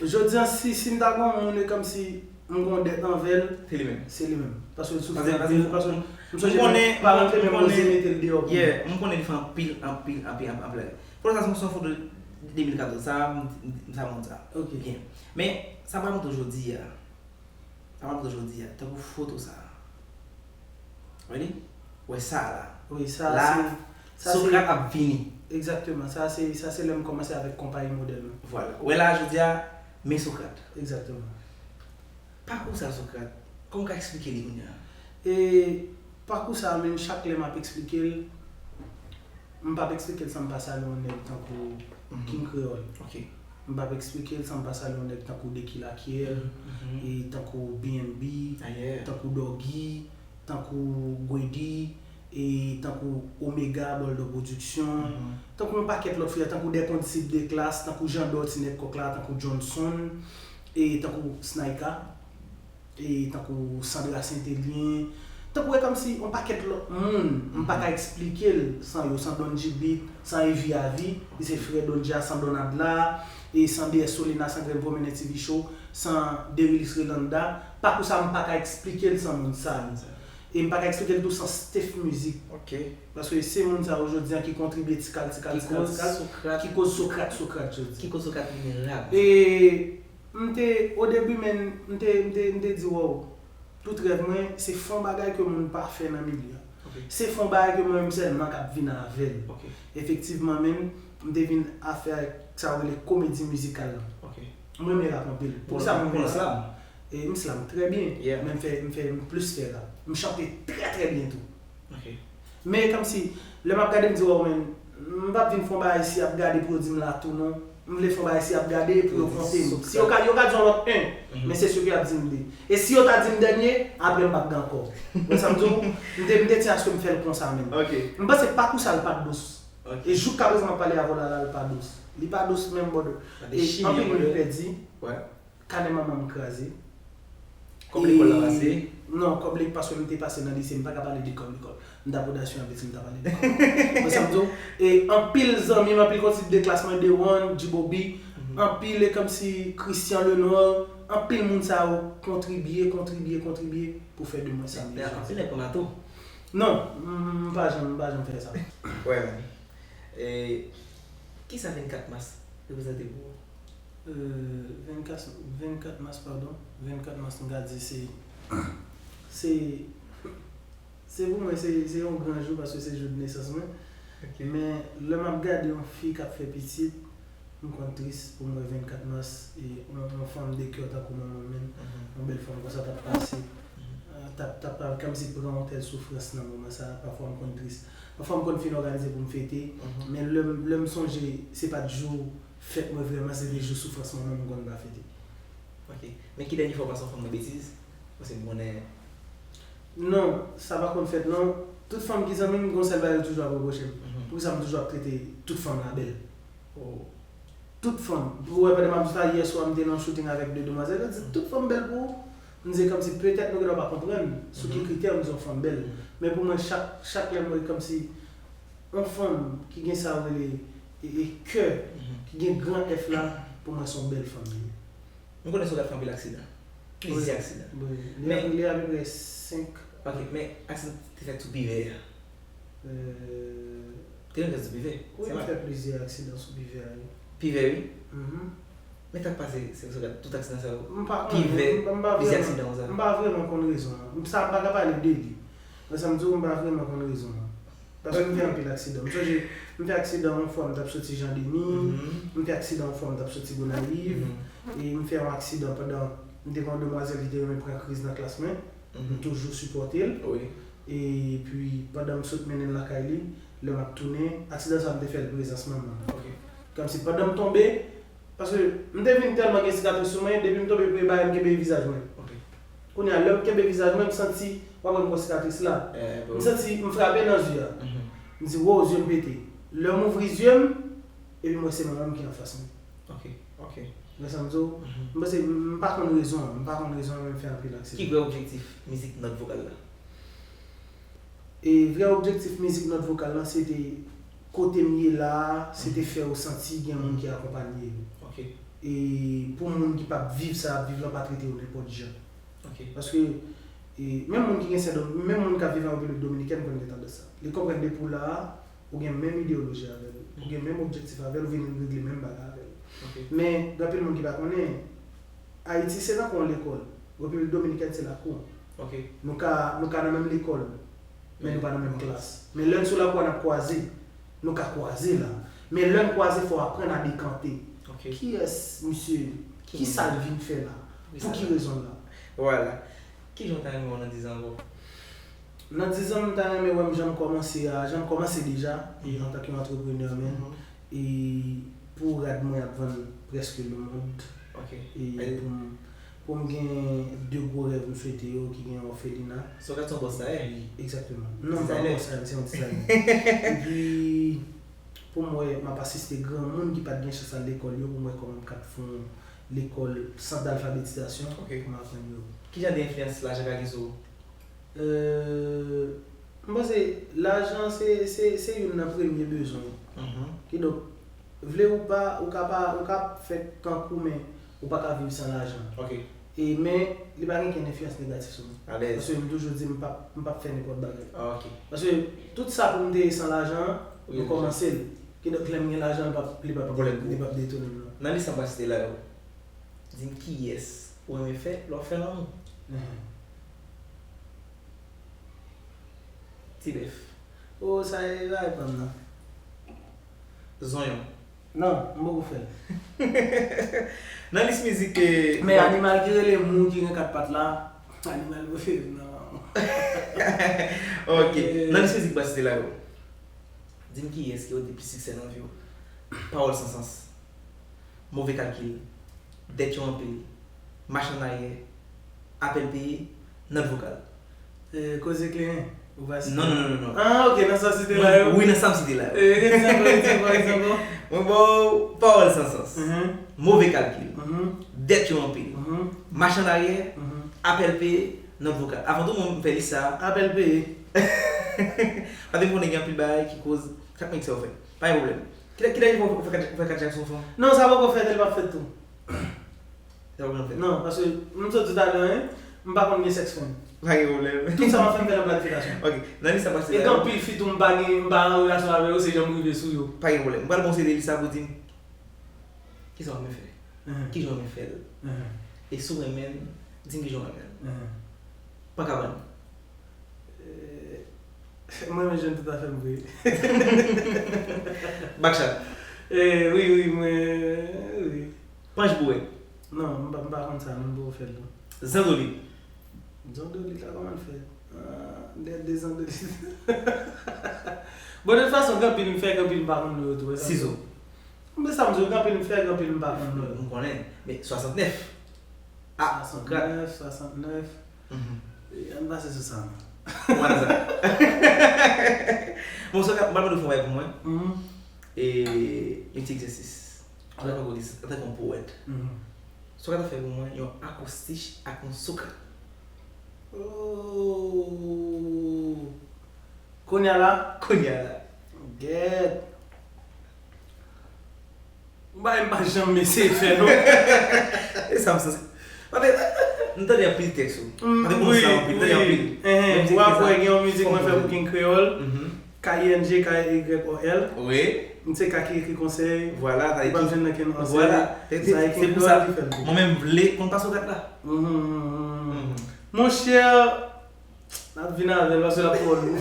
jodi an, si, si m ta gen yon moun, e kòmsi m gen yon dèt anvè l, se li menm. Se li menm. Paske l soufri anpil, paske m sonje menm paran m te menm oze mete l deyò pou mwen. Yeah, m konnen li fè anpil, anpil, anpil, anpil, anpil. Foto sa se yon foto de de mil katòz, sa, m, m, sa m konn sa. Ok. Byen. Men, sa m pral montre w jodi a, sa m pral montre w jodi a, tankou foto sa. Wè li? Wè sa la. Wi, sa se, sa se Socrate ap vini. Egzakteman. Sa se, sa se lè m kòmanse avèk konpayi modèl mwen. Vwala. Wè la, jodi a, men Socrate. Egzakteman. Pakou sa Socrate, kòman w ka eksplike li kounye a? E pakou sa a menm, chak lè m ap eksplike l, m p ap eksplike l san m pa salye yon nèg tankou King Kreyòl. Ok. M p ap eksplike l san m pa salye yon nèg tankou Deki Lakyèl, e tankou B N B, tankou Doggy, tankou Gwedi, e tankou Omega, Boldo Production, tankou yon pakèt lòt frè, tankou Dèkondisip de Klas, tankou Jandò, Ti Nèg Kòk la, tankou Johnson, e tankou Snaika, e tankou Sandra Saint-Élien, tankou e kòmsi yon pakèt lòt moun, m pa ka eksplike l san yo, san Don G Beat, san Evi Avi, li se frè Don G a, san Donald la, e san D S Solena, san Grenn Pwomennen T V Show, san Derilis Relanda, pakou sa m pa ka eksplike l san moun sa yo. E m pa ka eksplike l tou san Steph Music. Ok. Paske se moun sa yo jodi a ki kontribye tikal, tikal, tikal, tikal, ki koz Socrate, Socrate jodi. Ki koz Socrate vin rap. E m te, o debi, men, m te, m te, m te di, wow, tout rèv mwen, se fè yon bagay ke moun pa fè nan milye a. Ok. Se fè yon bagay ke mwen menm sèlman k ap vin avè l. Ok. Efektivman, men, m te vin a fè sa yo rele komedi mizikal lan. Ok. M renmen rap anpil. Poukisa m renmen rap? E m slam trè byen, men m fè, m fè, m plis fè rap. M chante trè, trè byen tou. Ok. Men kòmsi, lè m ap gade, m di, wow, men, m p ap vin fè yon bagay si y ap gade pwodui m la tou non. M vle fè yon bagay si y ap gade pou yo konte m. Si yo ka, yo ka di yon lòt en, men se si yo ap di m de. E si yo ta di m dènye, apre m p ap gen ankò. Ou wè sa m di w? M te, m te tyen aske m fè l konsa menm. M panse pakou sa l pa t dous. E jouk ka prezan m ap pale avè w la, la, l pa dous. Li pa dous menm, brother. E anpil moun pèdi. Kanè manman m kraze. Kòb lekòl la pase? Non, kòb lekòl, paske m te pase nan lise, m pa ka pale de kòb lekòl. M t ap odasye anpil si m ta pale de kòb. Wè sa m di w? E anpil zanmi m, anpil konsi de klas mwen, Dewon, Djibobi, anpil e kòmsi Christian Lenoir, anpil moun sa yo kontribye, kontribye, kontribye pou fè de mwen sa m ye jodi a. Anpil nèg pran bato? Non, m pa janm, m pa janm fè sa. Wè, men. E, kisa vennkat mas reprezante pou ou? Euh, vennkat, vennkat mas, padon. Vennkat mas, m ka di se, se, se pou mwen, se, se yon gran jou paske se jou de nesans mwen. Men lè m ap gade yon fi k ap fè pitit, m konn tris pou m wè vennkat mas, e yon, yon fanm de kè tankou manman m, yon bèl fanm konsa t ap pase, t ap, t ap kòmsi pran yon tèl soufrans nan moman sa, pafwa m konn tris. Pafwa m konn fin òganize pou m fete, men lè m, lè m sonje se pa t jou fèt mwen vrèman, se te jou soufrans mwen menm m konn pa fete. Ok. Men ki dènye fwa w pase yon fanm nan betiz? Paske m konnen. Non, sa pa konn fèt non. Tout fanm ki zanmi m, gon sèl bagay yo toujou ap repwoche m. Poukisa m toujou ap trete tout fanm la bèl? Tout fanm. Pou wè pandan m ap di sa, yè swa m te nan yon shooting avèk de demwazèl, yo di tout fanm bèl pou ou. M di se kòmsi petèt nou genlè pa konprann sou ki kritè m di yon fanm bèl. Men pou mwen, chak, chak lè m wè kòmsi yon fanm ki gen sa yo rele e, e kè, ki gen gran F la, pou mwen se yon bèl fanm li ye. M konnen sa w gad fè anpil aksidan. Plizyè aksidan. Wi, li apeprè senk. Ok, men aksidan te fèt sou Pivè a. Euh, te gen kèk sou Pivè? Wi, m fè plizyè aksidan sou Pivè a, wi. Pivè, wi? Men sa k pase, se sa w gad tout aksidan sa yo? Pivè, plizyè aksidan konsa. M pa vrèman konn rezon an. Sa m pa ka pale de li. Wè sa m di w, m pa vrèman konn rezon an. Paske m fè anpil aksidan. M sonje, m fè aksidan yon fwa m t ap soti Jan Deni, m fè aksidan yon fwa m t ap soti Gonayiv, e m fè yon aksidan pandan m te gen yon demwazèl ki te renmen pran kriz nan klas mwen. M toujou sipòte l. Epi pandan m sot mennen l lakay li, lè m ap tounen, aksidan sa a m te fè l prezans manman m. Kòmsi pandan m tonbe, paske m te vin tèlman gen sikatris sou mwen, depi m tonbe premye bagay m kenbe vizaj mwen. Kounye a, lè m kenbe vizaj mwen, m santi, w ap wè m gon sikatris la. M santi m frape nan zye a. M di, wow, zye m pete. Lè m ouvri zye m, epi m wè se manman m ki anfas mwen. Ok, ok. Wè sa m di w? M panse, m pa konn rezon an, m pa konn rezon an, men m fè anpil aksidan. Ki vrè objektif mizik Nòt Vokal la? E vrè objektif mizik Nòt Vokal lan, se te kote m ye la a, se te fè w santi gen moun ki akonpanye w. E pou moun ki p ap viv sa y ap viv lan, pa trete yo nenpòt jan. Paske, e, menm moun ki gen Sendom, menm moun k ap viv an Repiblik Dominikèn konn gen tandans sa. Li konprann depi w la a, ou gen menm ideyoloji avè l, ou gen menm objektif avè l, ou vin regle menm bagay avè l. Men, gen anpil moun ki pa konnen, Ayiti se tankou yon lekòl, Repiblik Dominikèn se lakou. Nou ka, nou ka nan menm lekòl, men nou pa nan menm klas. Men lè n sou lakou a, n ap kwaze, nou ka kwaze la. Men lè n kwaze, fò w aprann a dekante. Kiyès misye? Kisa l vin fè la? Pou ki rezon l la? Vwala. Kijan w ta renmen wè w nan diz an ankò? Nan diz an, m ta renmen wè m jan m kòmanse a, jan m kòmanse deja, e, antanke yon antreprenè, men, e pou rad mwen ap vann prèske lemonn. E pou m, pou m gen de gwo rèv m swete yo, ki gen yon òfelina. Se yon gason bòs la ye? Egzakteman. Non, m pa yon bòs la, m se yon dizayè. Epi, pou m wè, m ap asiste granmoun ki pa t gen chans al lekòl yo, pou m wè kòman m ka fè yon lekòl, sant dalfabetizasyon, pou m aprann yo. Kijan de enfliyans lajan ka gen sou ou? Euh, m panse lajan se, se, se youn nan premye bezwen. Kidonk, vle ou pa, ou ka pa, ou ka fè tankou, men ou pa ka viv san lajan. E, men, li pa gen kenn enfliyans negatif sou mwen. Paske m toujou di m p ap, m p ap fè nenpòt bagay. Paske tout sa pou m te ye san lajan an, m kòmanse l. Kidonk, lè m gen lajan, li p ap, li p ap, li p ap detounen m, non. Nan lis sa m pral site la yo, di m kiyès ou renmen fè lè w ap fè lanmou. Ti bèf. O, sa e bagay pa m nan. Zonyon. Non, m poko fè l. Nan lis mizik, e, men animal ki rele mou ki gen kat pat la, animal prefere m nan. Ok. Nan lis mizik m pral site la yo, di m kiyès ki pote plis siksè nan vi w? Pawòl san sans. Move kalkil. Dèt yo anpil. Mache annaryè. Apèl peye. Nòt vokal. Eh, koze kleren. Ou pa site. Non, non, non, non, non. Ah, ok, nan sa w site la yo. Wi, nan sa m site la yo. Eh, redi ankò, redi ankò, redi ankò. Mwen ba w pawòl san sans. Mhm, Move kalkil. mhm, Dèt yo anpil. mhm, Mache annaryè. mhm. Apèl peye. Nòt vokal. Avan tou, mwen m fè lis sa a. Apèl peye. Paske m konnen gen anpil bagay ki koz. Chak minit sa w fè. Pa gen pwoblèm. Kilè kilè w fè kat Jackson fanm? Non, sa poko fèt, el p ap fèt tou. Sa w konn fè? Non, paske m sot di talè, hein, m pa konn gen sèks fanm. Pa gen pwoblèm. Tout sa m ap fè, m fè nan planifikasyon. Ok, nan lis sa pase E la. gen anpil fi tou m pa gen, m pa nan relasyon avè yo, se jan m rive sou yo. Pa gen pwoblèm. M pral ba w seri de lis sa pou w di m kisa w renmen fè. Mhm, Kijan w renmen fè l. mhm, E si w renmen l, di m kijan w renmen l. mhm. Pankabann. Eh, Mwen renmen jwenn tout afè m vre. Bakchat. Eh, wi, wi, mwen, wi. Panch bourèt. Non, m pa, m pa konn sa, non, m poko fè l, non. Zandolit. Zandolit la, kòman l fè? Ah, de, de zandolit. Bon, de tout fason, gen anpil m fè, gen anpil m pa konn yo tou, wè sa. Sizo. Men sa m di w, gen anpil m fè, gen anpil m pa konn yo. M konnen. Men swasantnèf. Ah, Swasantnèf, swasantnèf. Mhm. E, ann pase sou sa, non. Ou pa nan sa. Bon, sa, m pral mande w fè yon bagay pou mwen. Mhm. E, yon ti egzèsis. An tanke atis, an tanke yon powèt. Mhm. Sa w ka ta fè pou mwen, yon akwostich ak yon Sokrat. Oh. Kounye a la? Kounye a la. Gèt. Yon bagay m pa janm eseye fè, non. E sa m sanse. Paske, m tande anpil tèks ou. Paske m konn sa anpil, m tande anpil. Ehen, w ap wè gen yon mizik mwen fè pou King Kreyòl. Mhm. K I N G K Y O L. Wi. M se K ki ekri konsèy. Vwala, sa Ou pa tout. Jwenn nan kenn konsèy. Vwala. Se Sa se- e se King pou sa, Kreyòl ki fè l. Mwen menm vle konn pa Sokrat la. Mhm, mhm, mhm. Mhm. Monchè, n ap vin avè l paske l ap twò lou.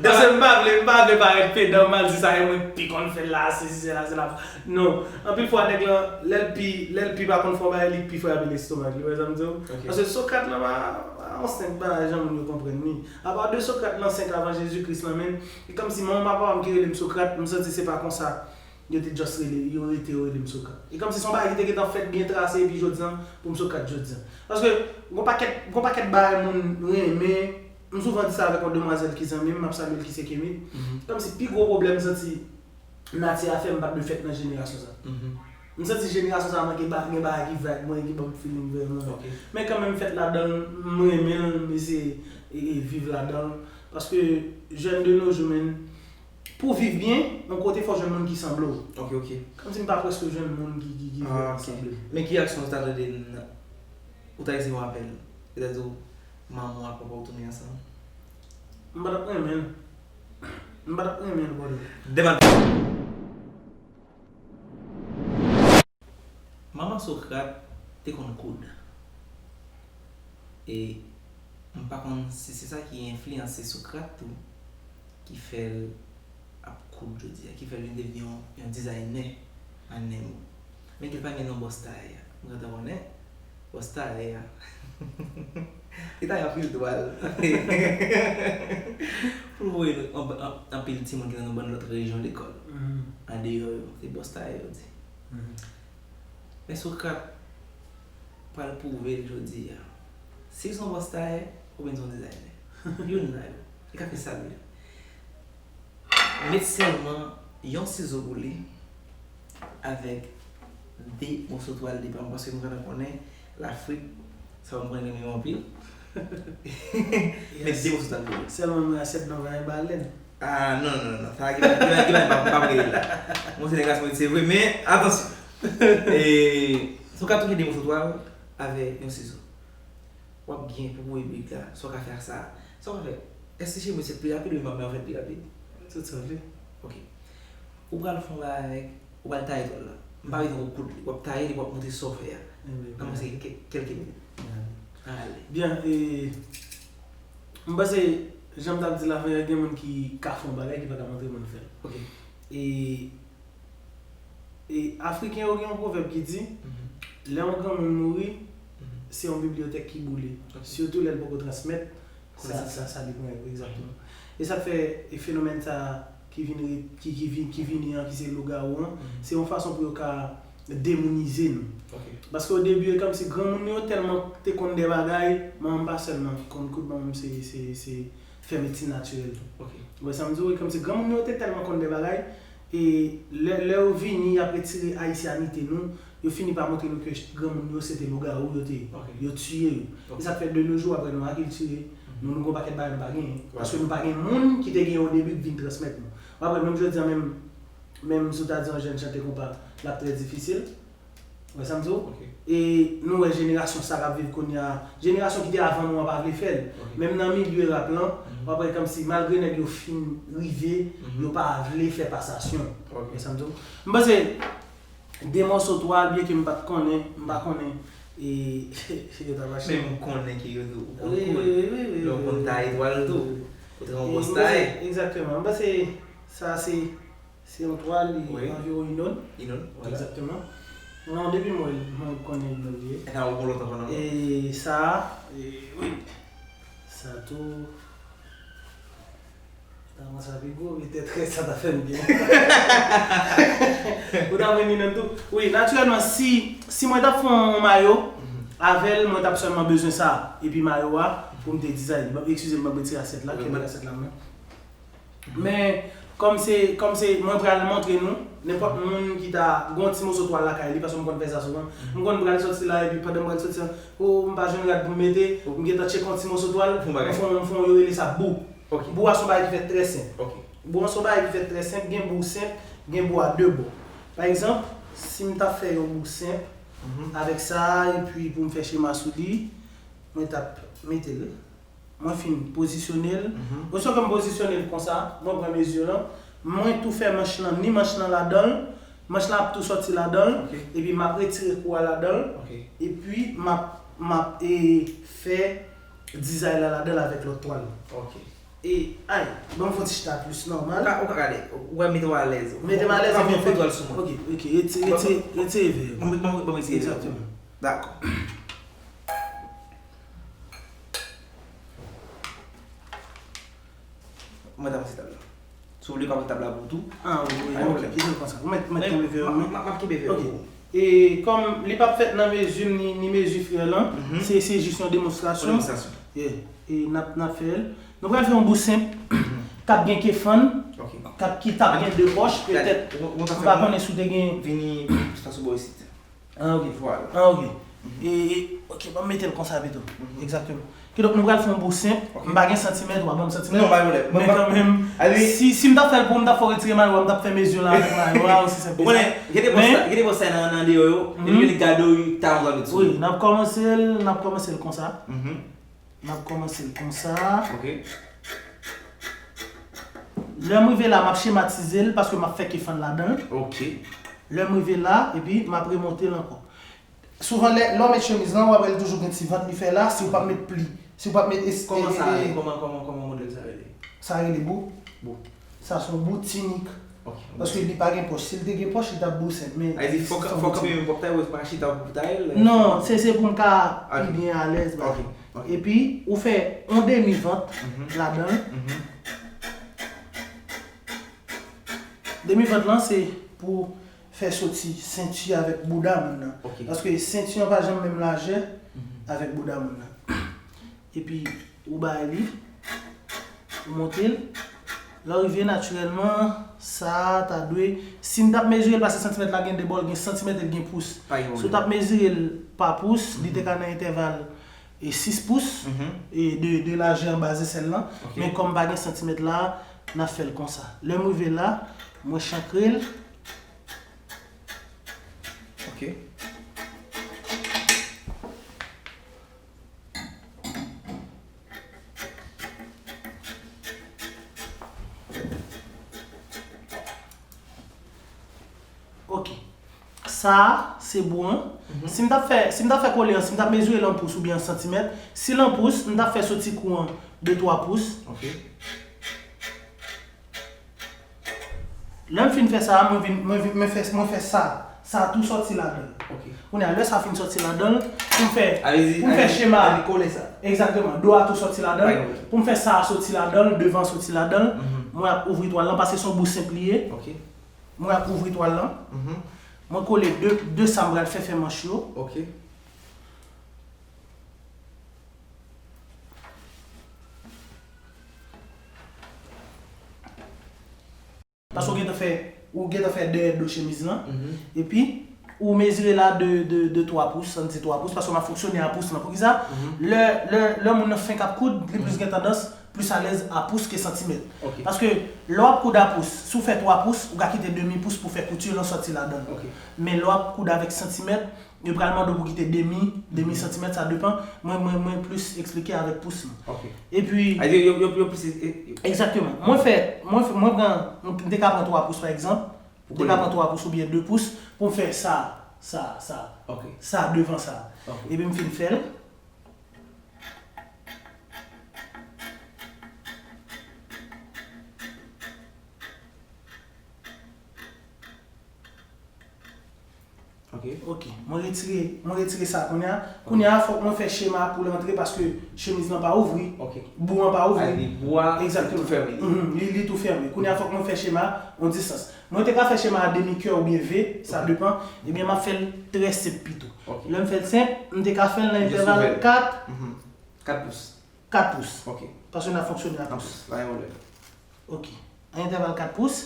Paske m pa vle, m pa vle parèt pedan, m al di sa e mwen pi konn fè l la, sesi, sela, sela. Non. Anpil fwa, nèg lan, lè l pi, lè l pi pa konn fè yon bagay, li pi frape lestomak li, ou wè sa m di w? Ok. Paske Sokrat lan pa, pa yon senp bagay, jan moun yo konprann li. Apa de Sokrat lan senk avan Jezi Kris lan menm, e kòmsi manman papa m ki rele m Sokrat, m santi se pa konsa yo te just rele, yo rete yo rele m Sokrat. E kòmsi se yon bagay ki te gentan fèt byen trase epi jodi an, pou m Sokrat jodi an. Paske, gon pakèt, gon pakèt bagay moun renmen, m souvan di sa avèk yon demwazèl ki zanmi m, m ap salye l ki se Kemit. Mhm. Kòmsi pi gwo pwoblèm m santi nati a fè m pa t dwe fèt nan jenerasyon sa. Mhm. M santi jenerasyon sa manke ba, gen bagay ki vibe mwen, ki ban m feeling vrèman. Ok. Men kanmenm m fèt ladan l, m renmen l, m eseye e, e, viv ladan l. Paske jèn de nos jours, menn, pou w viv byen, yon kote fò w jwenn moun ki sanble w. Ok, ok. Kòmsi m pa prèske jwenn moun ki, ki, ki Ah, vrèman ok. sanble m. Men ki aksyon w ta tande n-, ou ta eseye yon apèl? Yo ta di w, manman w ak papa w tounen ansanm? M pa t ap renmen l. M pa t ap renmen l, brother. Devan. Manman Sokrat te konn koud. E m pa konn si se sa ki enfliyanse Sokrat tou, ki fè l ap koud jodi a, ki fè l vin devni yon, yon dizayner an nen mo. Men ke l pa gen non Bòs Tayè a. M gentan konnen Bòs Tayè a. Li ta gen anpil twal. Pou l voye an, an, anpil timoun ki nan yon bann lòt rejyon lekòl. Mhm. Andeyò yo, se Bòs Tayè yo di. Mhm. Men Sokrat pral pwouve l jodi a si l se yon Bòs Tayè oubyen l se yon dizayner. Youn nan yo. Li ka fè sa l vle. Met sèlman yon sizo pou li avèk de moso twal devan, paske m gentan konnen Lafrik, sa yo m konnen renmen yo anpil. Met de moso twal pou li. Sèlman mwen asyèt nan vay balèn. Ah, non, non, non, non. Sa ki pa, ki pa, ki pa, pa, pa rele la. Mwen se nèg la se vre, men atansyon. E, si w ka touche de moso twal avèk yon sizo, w ap gen pou pwouve piblik la sa w ka fè ak sa. Sa w ka fè? Èske cheve se pi rapid oubyen bab la fèt pi rapid? Tout sa w vle. Ok. Ou pral fè yon bagay avèk, ou pral taye twal la. M pa bezwen ou koud li. W ap taye li, w ap montre sa w fè a. Nan mwens ke kèlke minit. Ale. Byen, e, m panse, jan m t ap di l avan yè, gen moun ki ka fè yon bagay ki pa ka montre moun fè l. Ok. E, e Afriken yo gen yon pwovèb ki di, Mhm. lè yon granmoun mouri, Mhm. se yon bibliyotèk ki boule. Ok. Sitou lè l poko transmèt sa, Konesans. Sa, sa li pran yo, egzakteman. E sa k fè, e fenomèn sa, ki vin re- ki, ki, vin, ki vini an, ki se lougawou an, se yon fason pou yo ka demounize nou. Paske o debi, e kòmsi granmoun yo tèlman te konn de bagay, manman m pa sèlman konn koud, manman m se, se, se fè medsin natirèl tou. Ou wè sa m di w? E kòmsi granmoun yo te tèlman konn de bagay, e lè, lè yo vini, y ap retire ayisyanite nou, yo fini pa montre nou ke granmoun yo se te lougawou yo te ye. Yo tiye yo. E sa k fè de nos jours, apre nou akiltire, nou, nou gon pakèt bagay nou pa genyen. Paske nou pa gen moun ki te genyen o debi k vin transmèt nou. Apre, menm jodi a, menm, menm si w ta di yon jèn chante konpa, l ap trè difisil. Ou wè sa m di w? E nou wè jenerasyon sa k ap viv kounye a, jenerasyon ki te avan nou an pa vle fè l. Menm nan milye rap lan, w ap wè kòmsi malgre nèg yo fin rive, yo pa vle fè pasasyon. Ou wè sa m di w? M panse de mòso twa, byen ke m pa t konnen, m pa konnen, e yo t ap achte. Men m konnen ke yo tou, ou konn wi, wi, wi, wi, wi, lè w konn taye twa l tou, ou te yon bòs taye. Egzakteman. M panse sa se, se yon twa, li anviwon inòn. Inòn, vwala. Egzakteman. Non, depi m wè l, mwen konnen inòn li ye. E sa ou gon lòt ankò nan men w? E sa, e, wi. Sa tou. Sa kòmanse pi gwo, petèt sa ta fè m byen. Ou ta vin nan tou. Wi, natirèlman, si, si mwen t ap fè yon mayo, avè l, mwen t ap sèlman bezwen sa. Epi mayo a, pou m te dizayn. Bon, eskize m, ban m retire asyèt la, kenbe asyèt la, mwen. Men, kòm se, kòm se, mwen pral montre nou, nenpòt moun ki ta gon ti moso twal lakay li, paske m konn fè sa souvan. M konn pral soti la, epi pandan m pral soti la, o, m pa jwenn rad pou m mete, m gentan tcheke yon ti moso twal, m fè yon, m fè yon, yo rele sa bou. Bou a se yon bagay ki fèt trè senp. Bou a se yon bagay ki fèt trè senp, gen bou senp, gen bou a de bò. Pa egzanp, si m ta fè yon bou senp, avèk sa, epi pou m fè chema sou li, mwen t ap mete l. Mwen fin pozisyone l. Oswa ke m pozisyone l konsa, mwen pran mezi lan, mwen tou fè manch lan, ni manch lan ladan l, manch lan ap tou sòti ladan l, epi m ap retire kou a ladan l, epi m ap, m ap, e, fè dizay la ladan l avèk lòt twal. E, ay, ban m fè yon ti chita plis nòmal. Ou ka, ou ka gade, ou wè mete w alèz. Mete m alèz, epi fè twal sou mwen. Ok, ok, retire, retire, retire vè yo. Ban m, ban m, ban m retire vè yo. Egzakteman. Dakò. Mwen ta pase tab la. Si w vle, w ka pran tab la pou ou tou. Ah, wi, wi, ok. Kite l konsa. Ou mèt, mèt kenbe vè yo, men. M ap kenbe vè yo pou ou. Ok. E kòm li p ap fèt nan mezi m ni, ni mezi frè lan, se, se jis yon demonstrasyon. Yon demonstrasyon. Yeah. E n ap, n ap fè l. Nou pral fè yon bou senp k ap gen kefann, k ap, ki t ap gen de pòch, petèt. M pa konnen si w te gen. Vini, pase bò isit. Ah, ok. Vwala. Ah, ok. E, e, ok, ban m mete l konsa pito. Egzakteman. Kidonk, nou pral fè yon bou senp. M pa gen santimèt, w a ban m santimèt. Non, pa gen pwoblèm. Men kanmenm, si, si m t ap fè l pou ou, m t ap fè w retire mayo a, m t ap fè mezi w la avèk mayo a, osi senp ke sa. Ou konnen, gen de bòs sa, gen de bòs sa nan, nan deyò yo, epi yo li gade w, talon w ap met sou yo. Wi, n ap kòmanse l, n ap kòmanse l konsa. M ap kòmanse l konsa. Ok. Lè m rive la, m ap chematize l paske m ap fè kefann ladan l. Ok. Lè m rive la, epi m ap remonte l ankò. Souvan, lè, lè w met chemiz lan, w ap wè l toujou gen ti vant li fè la, si w p ap met pli. Si w p ap met es-, Kòman sa e, rele? Kòman, kòman, kòman modèl sa rele? Sa rele bou. Bou. Sa se yon bou tinik. Ok. Paske li pa gen pòch. Si l te gen pòch, li t ap bou senp, men. Sa vle di, fòk, fòk kanpe menm pòp tay, ou pa chita pou tay l? Non, se, se pou m ka pi byen alèz, bagay. Ok, ok. Epi, ou fè yon demi vant ladan l. Demi vant lan, se pou fè soti senti avèk bouda moun nan. Ok. Paske senti an pa janm menm lajè avèk bouda moun nan. Epi, ou bay li, ou monte l. Lè w rive natirèlman, sa a ta dwe, si m t ap mezire l, paske santimèt la gen de bò, l gen santimèt e l gen pous. Si w t ap mezire l pa pous, li te ka nan entèval e sis pous, e de, de lajè anba zesèl lan. Ok. Men kòm pa gen santimèt la, n ap fè l konsa. Lè m rive la, mwen chankre l. Ok. Ok. Sa a, se bou an. Si m t ap fè, si m t ap fè kole an, si m t ap mezire l an pous oubyen an santimèt, si l an pous, m t ap fè soti kou an de twa pous. Ok. Lè m fin fè sa a, mwen vin, mwen vin, mwen fè, mwen fè sa. Sa a tou sòti ladan l. Ok. Kounye a, lè sa fin sòti ladan l, pou m fè, pou m fè chema a. Egzakteman. Do a tou sòti ladan l. Pou m fè sa a sòti ladan l, devan sòti ladan l. Mwen ap ouvri twal lan, paske se yon bous senp li ye. Ok. Mwen ap ouvri twal lan. Mhm. Mwen kole de, de sa m pral fè, fè manch yo. Ok. Paske ou gentan fè, ou gentan fè dèyè do chemiz lan. Mhm. Epi, ou mezire la de, de, de twa pous, ann di twa pous, paske m ap fonksyone a pous lan. Poukisa? Mhm. Lè, lè, lè moun nan fenk ap koud, li plis gen tandans plis alèz a pous ke santimèt. Ok. Paske lè w ap koud a pous, si w fè twa pous, ou ka kite demi pous pou fè kouti lan sòti ladan l. Ok. Men lè w ap koud avèk santimèt, yo pral mande w pou kite demi, demi santimèt, sa depann. Mwen, mwen, mwen plis eksplike avèk pous lan. Ok. Epi, a, yo, yo, yo, yo plis, e, e, egzakteman. Mwen fè, mwen fè, mwen pran, mwen te ka pran twa pous, pa egzanp. Mwen te ka pran twa pous oubyen de pous pou m fè sa, sa, sa. Ok. Sa devan sa. Ok. Epi m fin fè l. Ok. Ok, mwen retire, mwen retire sa kounye a. Kounye a, fòk mwen fè chema pou l rantre paske chemiz lan pa ouvri. Ok. Bou an pa ouvri. A, li bou a, egzakteman, tou fèmen. Mhm, li, li tou fèmen. Kounye a, fòk mwen fè chema yon distans. Mwen te ka fè chema a demi kè oubyen V, sa depann. Ebyen, m ap fè l trè senp pito. Ok. Lè m fè l senp, m te ka fè l nan entèval kat. Mhm. Kat pous. Kat pous. Ok. Paske n ap fonksyone a pous. Kat pous, pa gen pwoblèm. Ok. An entèval kat pous.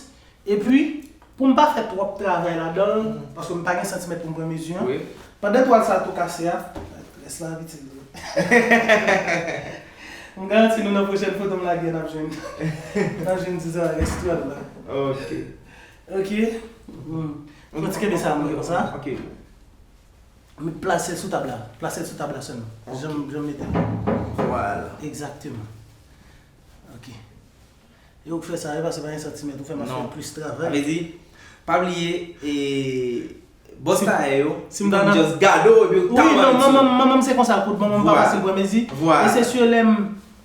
Epi, pou m pa fè twòp travay ladan l, paske m pa gen santimèt pou m pran mezi an. Wi. Pandan twal sa a tou kase a, lès la ap itil vre. M garanti nou nan pwochèn foto m lage a, n ap jwenn, n ap jwenn dizan rès twal la. Ok. Ok. Hmm. Fò ti kenbe sa mwen konsa. Ok. Met plase l sou tab la. Plase l sou tab la sèlman. Ok. Jan m, jan m mete l. Vwala. Egzakteman. Ok. E ou k fè sa, e pa se pa gen santimèt, ou fè m ap fè plis travay. Sa vle di, pa bliye, e, bòs tayè yo, si m ta nan just gade w, epi yo ta w abitye. Wi, non, manman m, manman m se konsa l koud, manman m pa fasil pran mezi. Vwala. E se si lè m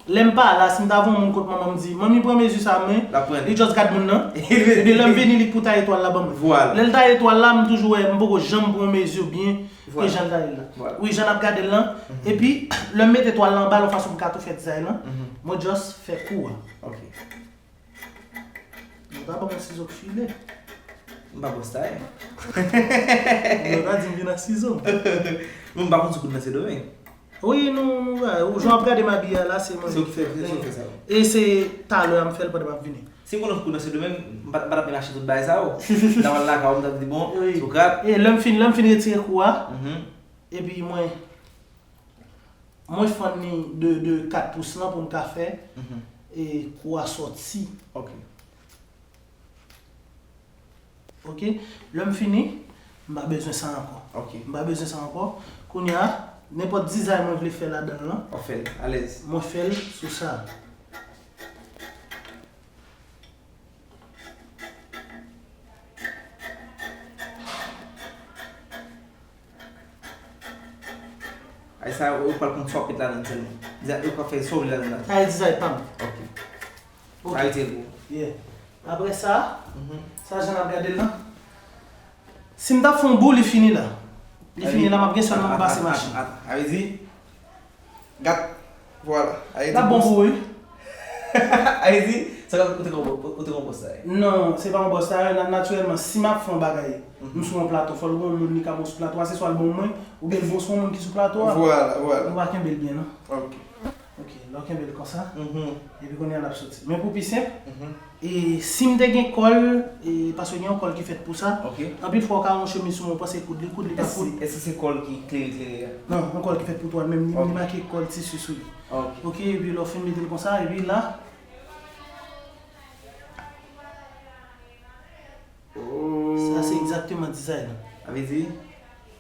Lè m pa la, si m ta voye yon moun kot manman m di, "Manmi, pran mezi sa, men," li just gad moun nan. Epi lè m vini, li k pou taye twal la ban mwen. Vwala. Lè l taye twal la, m toujou wè, m poko janm pran mezi byen ke jan l taye l la. Vwala. Wi, jan n ap gade l lan. Mhm. Epi, lè m mete twal la anba l, yon fason m ka tou fè dizay lan, mhm, mwen just fè kou a. Ok. Mwen pa ban mwen sizo k file. M pa bòs tayè. Mwen pa di m vin ak sizo m. Mwen m pa konn si koud nan Sendomeng. Wi, nou, nou, jan w ap gade m abiye a la, se mwen menm ki fè l. Se ou ki fè sa. E se talè a m fè l pandan m ap vini. Si m konn koud nan Sendomeng, m pa, m pa t ap menm achte tout bagay sa yo. M ta pral lakay ou, m t ap di, "Bon, wi. Sokrat." E lè m fin, lè m fin retire kou a, mhm, epi mwen, mwen fann li de, de kat pous lan pou m ka fè, mhm, e kou a sòti. Ok. Ok? Lè m fini, m pa bezwen sa ankò. Ok. M pa bezwen sa ankò. Kounye a, nenpòt dizay mwen vle fè ladan l lan, w ap fè l alèz. Mwen fè l sou sa. Ay sa, ou pral konn sa w ap met ladan l sèlman. Dizay, ou pral fè sa w vle ladan l la. Sa e dizay pa m. Ok. Ok. Sa rete pou ou. Yeah. Apre sa, mhm, sa jan n ap gade l lan. Si m t ap fè yon bou, li fini la. Li fini la, m ap gen sèlman pou pase machin. Sa vle di, Gat, vwala. L ap bon pou ou, wi. Sa vle di, sa ou te konn, ou te konn bòs tayè? Non, se pa yon bòs tayè, na-, natirèlman, si m ap fè yon bagay, mhm, m sou yon plato, fò l gen yon moun li ka bon sou plato a, se swa l bon mwen, oubyen l bon sou yon moun ki sou plato a. Vwala, vwala. Nou pa kenbe l byen, non. Ok. Ok, lè w kenbe l konsa, mhm, epi kounye a n ap soti. Men pou pi senp, mhm. E si m te gen kòl, e, paske gen yon kòl ki fèt pou sa. Ok. Anpil fwa, w ka wè yon chemiz sou mwen, w panse koud li, koud li pa koud. Èske, èske se kòl ki klere, klere a? Non, yon kòl ki fèt pou twal, menm li, ok, li make kòl tisi sou li. Ok. Ok, epi lè w fin mete l konsa, epi la. Oh. Sa se egzakteman dizay lan. Sa vle di,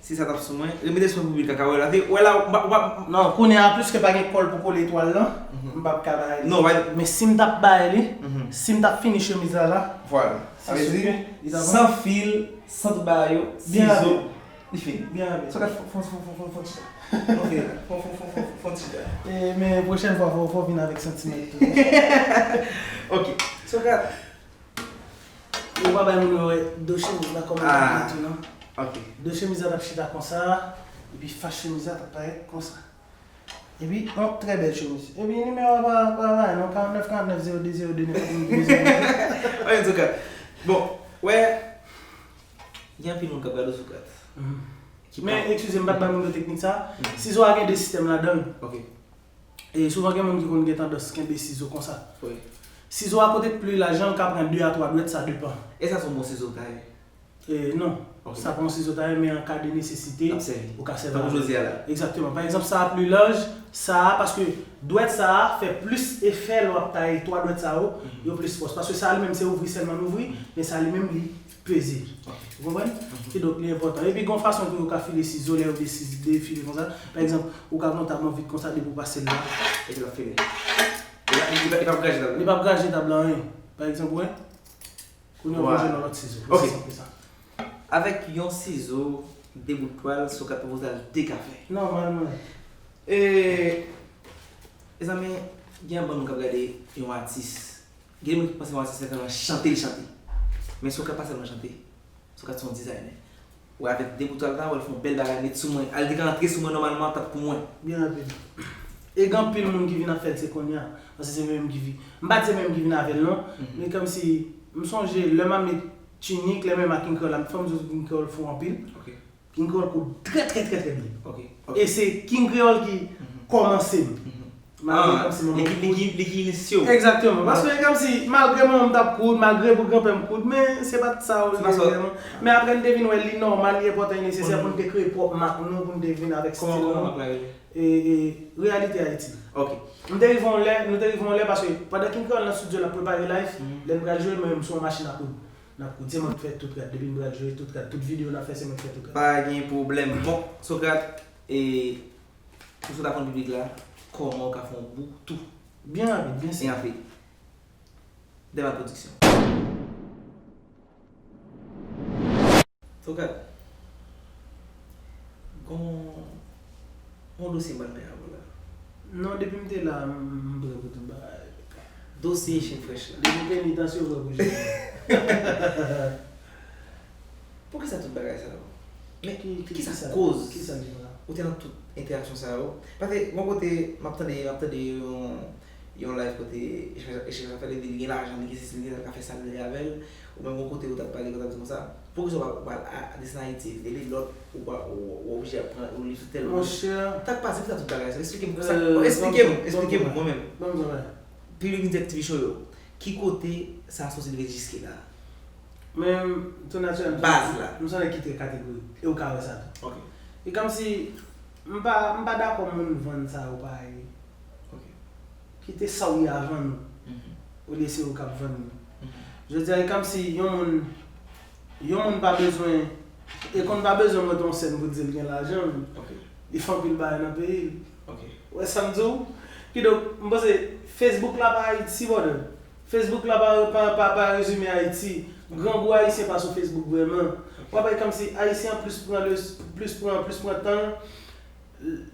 si sa t ap sou mwen, remete sou mwen pou piblik la ka wè la. Te wè la, w pa, w pa. Non, kounye a, piske pa gen kòl pou kole etwal lan, mhm, m p ap ka bay li. Non, bay. Men si m t ap bay li, mhm, si m t ap fini chemiz la la, vwala. Sa vle di, san fil, san tout bagay yo, sizo, li fini. Byen rapid. Sokrat, fon, fon, fon, fon, fon, fon ti jan. Ok, fon, fon, fon, fon, fon ti jan. E, men pwochèn fwa, fò, fò w vin avèk santimèt tou. Ok. Sokrat, Ou pa bay moun yo wè do chemiz la kòman l ap ret tou non. Ok. Do chemiz la t ap chita konsa, epi fas chemiz la t ap parèt konsa. Epi yon trè bèl chemiz. Epi nimewo a pa pa pa non, karant nèf karant nèf zewo de zewo de nèf. Anyen sou kat. Bon, wè, gen anpil moun k ap gade w sou kat. Men eskize m, m pa t bay moun yo teknik sa. Sizo a gen de sistèm ladan l. E souvan gen moun ki konn gen tandans kenbe sizo konsa. Sizo a kote k pli laj lan, l ka pran de a twa dwèt, sa depann. E sa se yon bon sizo taye? E non. Sa pa yon sizo taye, men an ka de nesesite, ou ka sèvi avè l. Egzakteman. Pa egzanp, sa a pli laj, sa a, paske dwèt sa a fè plis efè lè w ap taye twa dwèt sa yo, yo plis fòs. Paske sa a li menm se ouvri sèlman l ouvri, men sa a li menm li peze. Ou konprann? Kidonk, li enpòtan. Epi, gen yon fason tou yo ka file sizo lè yo deside file konsa. Pa egzanp, ou ka gen yon tab an vit konsa, depi w pase l la. Epi l ap file. Li p ap graje tab la. Li p ap graje tab la anyen. Pa egzanp, ou wè? Kounye a w jwenn yon lòt sizo. Osi senp ke sa. Avèk yon sizo, de bout twal, Socrate pwopoze al de kafe. Nòmalman. E, mezanmi, gen anpil moun k ap gade yon atis. Gen moun ki panse yon atis se sèlman chante l chante. Men Socrate pa sèlman chante. Socrate se yon dizayner. Wè avèk de bout twal la, wè l fè yon bèl bagay nèt sou mwen. Al te ka antre sou mwen nòmalman, t ap pou mwen. Byen rapid. E gen anpil moun ki vin ap fè l se kounye a. Paske se mwen menm ki vin. M pa di se mwen menm ki vin avè l non. Men kòmsi, m sonje lè m ap met tinik, lè menm a King Kreyòl la, m fè m di King Kreyòl fò anpil. King Kreyòl koud trè trè trè trè byen. E se King Kreyòl ki kòmanse m. Malgre kòmsi manman m koud. Li ki inisye w. Egzakteman. Paske e kòmsi, malgre manman m t ap koud, malgre pou granpè m koud, men se pa t sa w vle vrèman. Men apre m te vin wè li nòmal, li enpòtan, li nesesè pou n te kreye pwòp mak nou, pou n te vin avèk stil nou. Kòman mak la rele? E, e, Reyalite Ayiti. M te rive yon lè, nou te rive yon lè, paske pandan King Kreyòl nan estidyo l ap prepare live, lè n pral jwe, mwen menm m sou yon machin a koud. N ap koud, se mwen k fè tout rad. Depi m pral jwe, tout rad, tout videyo n ap fè, se mwen k fè tout rad. Pa gen pwoblèm. Bon, Socrate, e, ou sot aprann piblik la kòman ou ka fè yon boutou. Byen rapid, byen senp. Byen rapid. Dema Production. Socrate, gon yon dosye m pral mete avè w la. Non, depi m te la, m, m prè pou tout bagay. Dosye Chen Frèch la. Depi penitans yo prè pou jwenn. Poukisa tout bagay sa yo? Men ki, ki, kisa koz ou te nan tout entèaksyon sa yo? Paske yon kote, m ap tande, m ap tande yon, yon live kote Echanj Afè li di li gen lajan, li gen sesi, li gen sa, l ka fè sa l vle avè l. Ou menm yon kote ou t ap pale, ou t ap di konsa, poukisa w pa, w pa al a, desann Ayiti, evite li, lòt, ou pa, ou, ou oblije ap pran, ou li sou tèl moun. Monchè. Sa k pase, poukisa tout bagay sa? Esplike m, sa, esplike m, esplike m, mwen menm. Piblik Injèk T V Show yo, ki kote sa soti rive jiske la? Men, tou natirèl, m se yon nèg ki trè kategorik, e ou ka wè sa tou. E kòmsi, m pa, m pa dakò moun vann sa yo parèy. Kite sa w ye a vann ou, olye se ou k ap vann li. Jodi a, e kòmsi yon moun, yon moun pa bezwen, e konn pa bezwen monte yon sèn pou di l gen lajan, li fè anpil bagay nan peyi l. Ou wè sa m di w? Kidonk, m panse, Facebook la pa Ayiti, brother. Facebook la pa, pa, pa, pa rezime Ayiti. Grangou ayisyen pa sou Facebook vrèman. W ap wè kòmsi ayisyen an plis pran le, plis pran, plis pran tan l.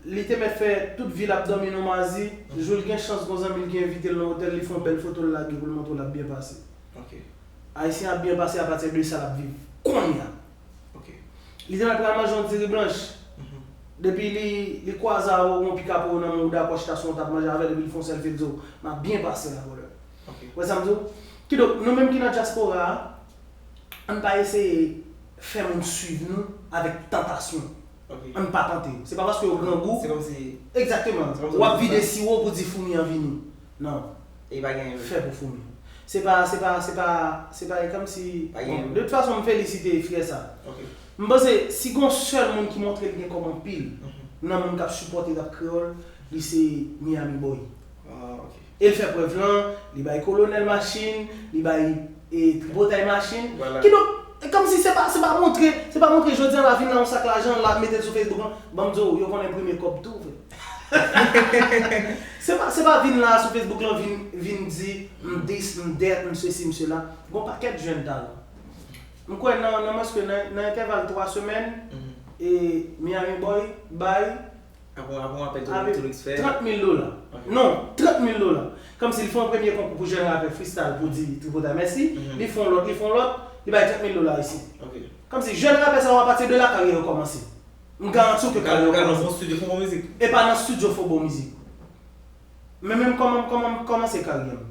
Li te mèt fè tout vi l ap dòmi nan mazi. Jou l gen chans, gon zanmi l ki envite l nan otèl, li fè yon bèl foto, l lage pou l montre w l ap byen pase. Ayisyen ap byen pase apati de sa l ap viv kounye a. Li te mèt pral manje yon diri blanch. Depi li, li kwaze a, ou yon pikapo nan men w, dakò chita sou yon tab manje avè l, epi li fè yon sèlfi, l di w, "M ap byen pase la, brother." Ou wè sa m di w? Kidonk, nou menm ki nan dyaspora a, ann pa eseye fè moun swiv nou avèk tantasyon. Ann pa tante yo. Se pa paske yo grangou. Egzakteman. W ap vide siwo pou di foumi an vini. Non. Fè pou foumi. Se pa, se pa, se pa, se pa kòmsi, bon, de tout fason, m felisite frè sa. M panse, si gon sèl moun ki montre l gen kòb anpil nan moun k ap sipòte rap kreyòl, li se Miami Boy. E l fè prèv lan, li bay Kolonèl machin, li bay, e, Tripotay machin. Kidonk, e kòmsi se pa, se pa montre, se pa montre jodi a la vin la yon sak lajan, la mete l sou Facebook lan. Ban m di w, yo konn enprime kòb tou, frè. Se pa, se pa vin la sou Facebook lan, vin, vin di, "M dis, m dèt, m sesi, m sela." Gon pakèt jèn talan. M kwè nan, nan mwens ke nan, nan entèval twa semèn, e Miami Boy bay Apre, apre yon apèl Tony, Tony X fè. Trant mil dola. Non, trant mil dola. Kòmsi li fè yon premye konkou pou jèn rapè freestyle pou di Tripotay mèsi. Li fè yon lòt, li fè yon lòt, li bay trant mil dola ayisyen. Kòmsi jèn rapè sa yo apati de la karyè yo kòmanse. M garanti w ke Kal, Kal nan bon studio, fè bon mizik. E pa nan studio fè bon mizik. Men menm kòman, kòman m kòmanse karyè m?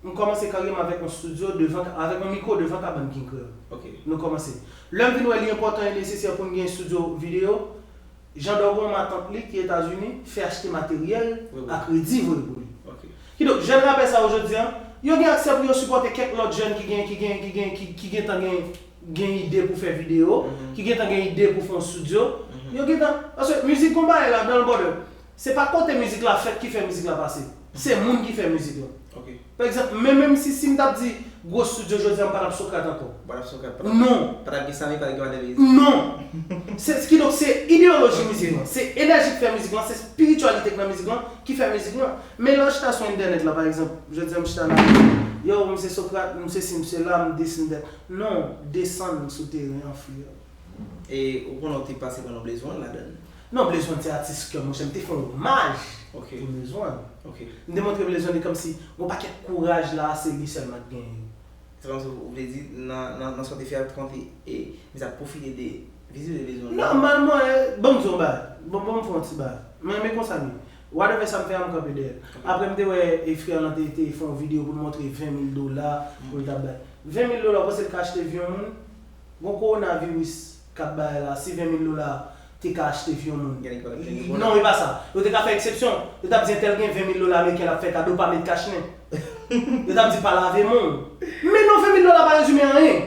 M kòmanse karyè m avèk yon studio devan, avèk yon mikwo devan kabann King Kreyòl. Ok. Nou kòmanse. Lè m vin wè li enpòtan e nesesè pou n gen studio videyo, Jean Dorgon, matant li ki Etazini, fè achte materyèl a kredi voye pou li. Ok. Kidonk, jèn rapè sa yo jodi a, yo gen aksè pou yo sipòte kèk lòt jèn ki gen, ki gen, ki gen, ki, ki gentan gen, gen ide pou fè videyo, ki gentan gen ide pou fè yon studio. Yo gentan, paske mizik gon bagay ladan l, brother. Se pa kote mizik la fèt ki fè mizik la pase. Se moun ki fè mizik la. Ok. Pa egzanp, men menm si, si m t ap di gwo studio jodi a, m pa t ap Socrate ankò. Pa t ap Socrate, pa t ap, non, pa t ap gen Samy, pa t ap gen Wadèvèz. Non. Se, kidonk, se ideyoloji mizik lan, se enèji k fè mizik lan, se espirityalite k nan mizik lan ki fè mizik lan. Men lè w chita sou entènèt la, pa egzanp, jodi a m chita la, yo, m se Socrate, m se si, m se la, m this, m that. Non, desann sou teren an, frè. E ou konnen w te pase pa nan Blaze One ladan l? Non, Blaze One se atis ke, monchè, m te fè yon omaj pou Blaze One. Ok. M te montre Blaze One e kòmsi yon pakèt kouraj la, se li sèlman k genyen. Se kòmsi ou vle di, nan, nan, nan sa w te fè a, ou te konn te, e, men sa pwofite de vizibilite Blaze One. Nòmalman, e, ban m di w yon bagay. Bon, ban m fè yon ti bagay. Mwen, men konsa m ye. Wadèvè sa m fè a, m kanpe dèyè l. Ok. Apre, m te wè, e, frè lan te, te fè yon videyo pou l montre ven mil dola pou l t ap bay. Ven mil dola, w panse l ka achte vi yon moun? Gon kowonaviris k ap bay la, si ven mil dola te ka achte vi yon moun. Gen nèg ki pa t ap plenyen. Non, e pa sa. Yo te ka fè eksepsyon. Yo t ap di entèl gen ven mil dola ameriken l ap fè kado, pa met kach nen. Yo t ap di pa lave men w. Men non, ven mil dola pa rezime anyen.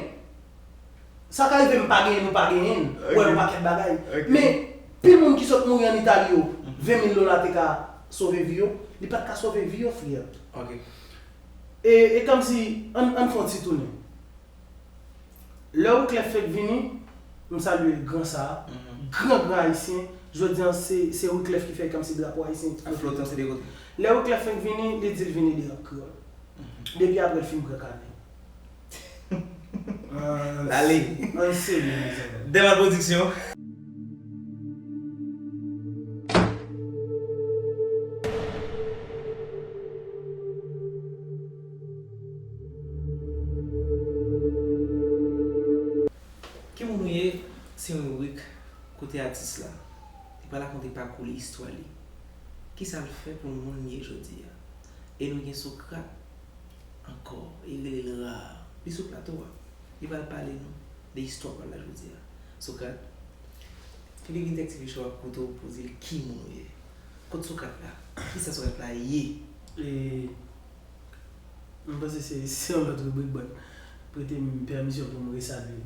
Sa ka rive m pa genyen, nou pa genyen l. Ok. Ou wè yon pakèt bagay. Ok. Men, pil moun ki sot mouri an Itali yo, ven mil dola te ka sove vi yo. Li pa t ka sove vi yo, frè. Ok. E, e kòmsi, ann, ann fè yon ti tounen. Lè Wyclef fenk vini, m salye gran sa a, gran, gran ayisyen. Jodi a, se, se Wyclef ki fè kòmsi drapo ayisyen flote yon seri de kote. Lè Wyclef fenk vini, li di l vin ede rap kreyòl. Depi apre, l fin pran kanè. L ale. Ann serye, mezanmi. Dèmal Pwodiksyon. Ki moun ou ye? Se yon ribrik kote atis la, li pral rakonte pakou li, istwa li. Kisa l fè pou l moun li ye jodi a? E nou gen Socrate ankò, e rele l Ra. Li sou plato a. Li pral pale nou de istwa pa l la jodi a. Socrate, Fidegin Tech T V Show ap koute w pou w di l ki moun ou ye. Kot Socrate la? Kisa Socrate la ye? E, m panse se, se yon lòt ribrik, but prete m pèmisyon pou m resalye,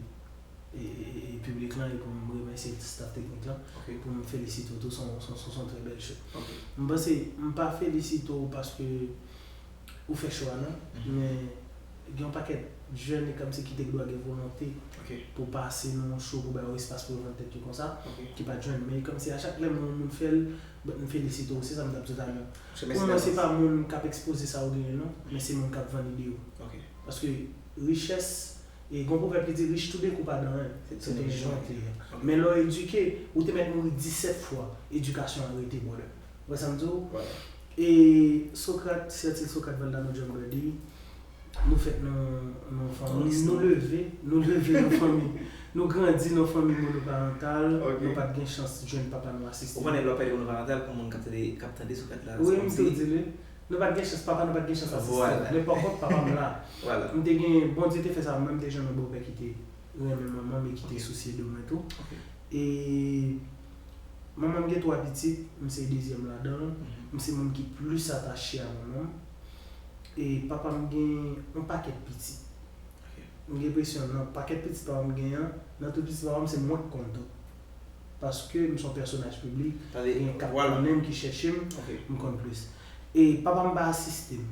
e, e, e, piblik lan e pou m remèsye staff teknik lan, ok, pou m felisite w tou, se yon, se yon, se yon, se yon trè bèl show. Ok. M panse, m pa felisite w paske ou fè show a non, mhm, men gen yon pakèt jèn e kòmsi ki te dwe gen volonte, ok, pou pase nan yon show pou ba yo espas pou yo vann tèt yo konsa, ok, ki pa t jwenn. Men e kòmsi a chak lè m wè yon moun fè l, but m felisite w, se sa m t ap di w talè. Pou mwen, se pa moun k ap ekspoze sa yo genyen non, men se moun k ap vann ide yo. Ok. Paske richès, e gon pwovèb ki di, riche tout d'un coup pas dans rien. Se, se te yon jwèt li ye. Ok. Men lè w edike, ou te mèt mouri disèt fwa, edikasyon an rete, brother. Ou wè sa m di w? Vwala. E Socrate, Certil Socrate Valdano John Brady, nou fèt nan, nan yon fanmi, nou leve, nou leve nan fanmi, nou grandi nan fanmi monoparantal, ok, nou pa t gen chans jwenn papa nou asiste. Ou konnen lè w pale monoparantal, pou moun k ap tande, k ap tande Socrate la, wi, m tou di li. Nou pa t gen chans, papa nou pa t gen chans asiste. Vwala. Men pa kont, papa m la. Vwala. M te gen, Bondye te fè sa, mwen m te jwenn yon bòpè ki te renmen manman m e ki te sousye de mwen tou. Ok. E manman m gen twa pitit, m se dezyèm ladan l. Mhm. M se moun ki plis atache a manman m. E papa m gen yon pakèt pitit. Ok. M gen enpresyon nan pakèt pitit papa m gen an, nan tout pitit papa m se mwen k konn tout. Paske m se yon pèsonaj piblik, gen k ap konnen m, ki chèche m, ok, m konn plis. E papa m pa asiste m.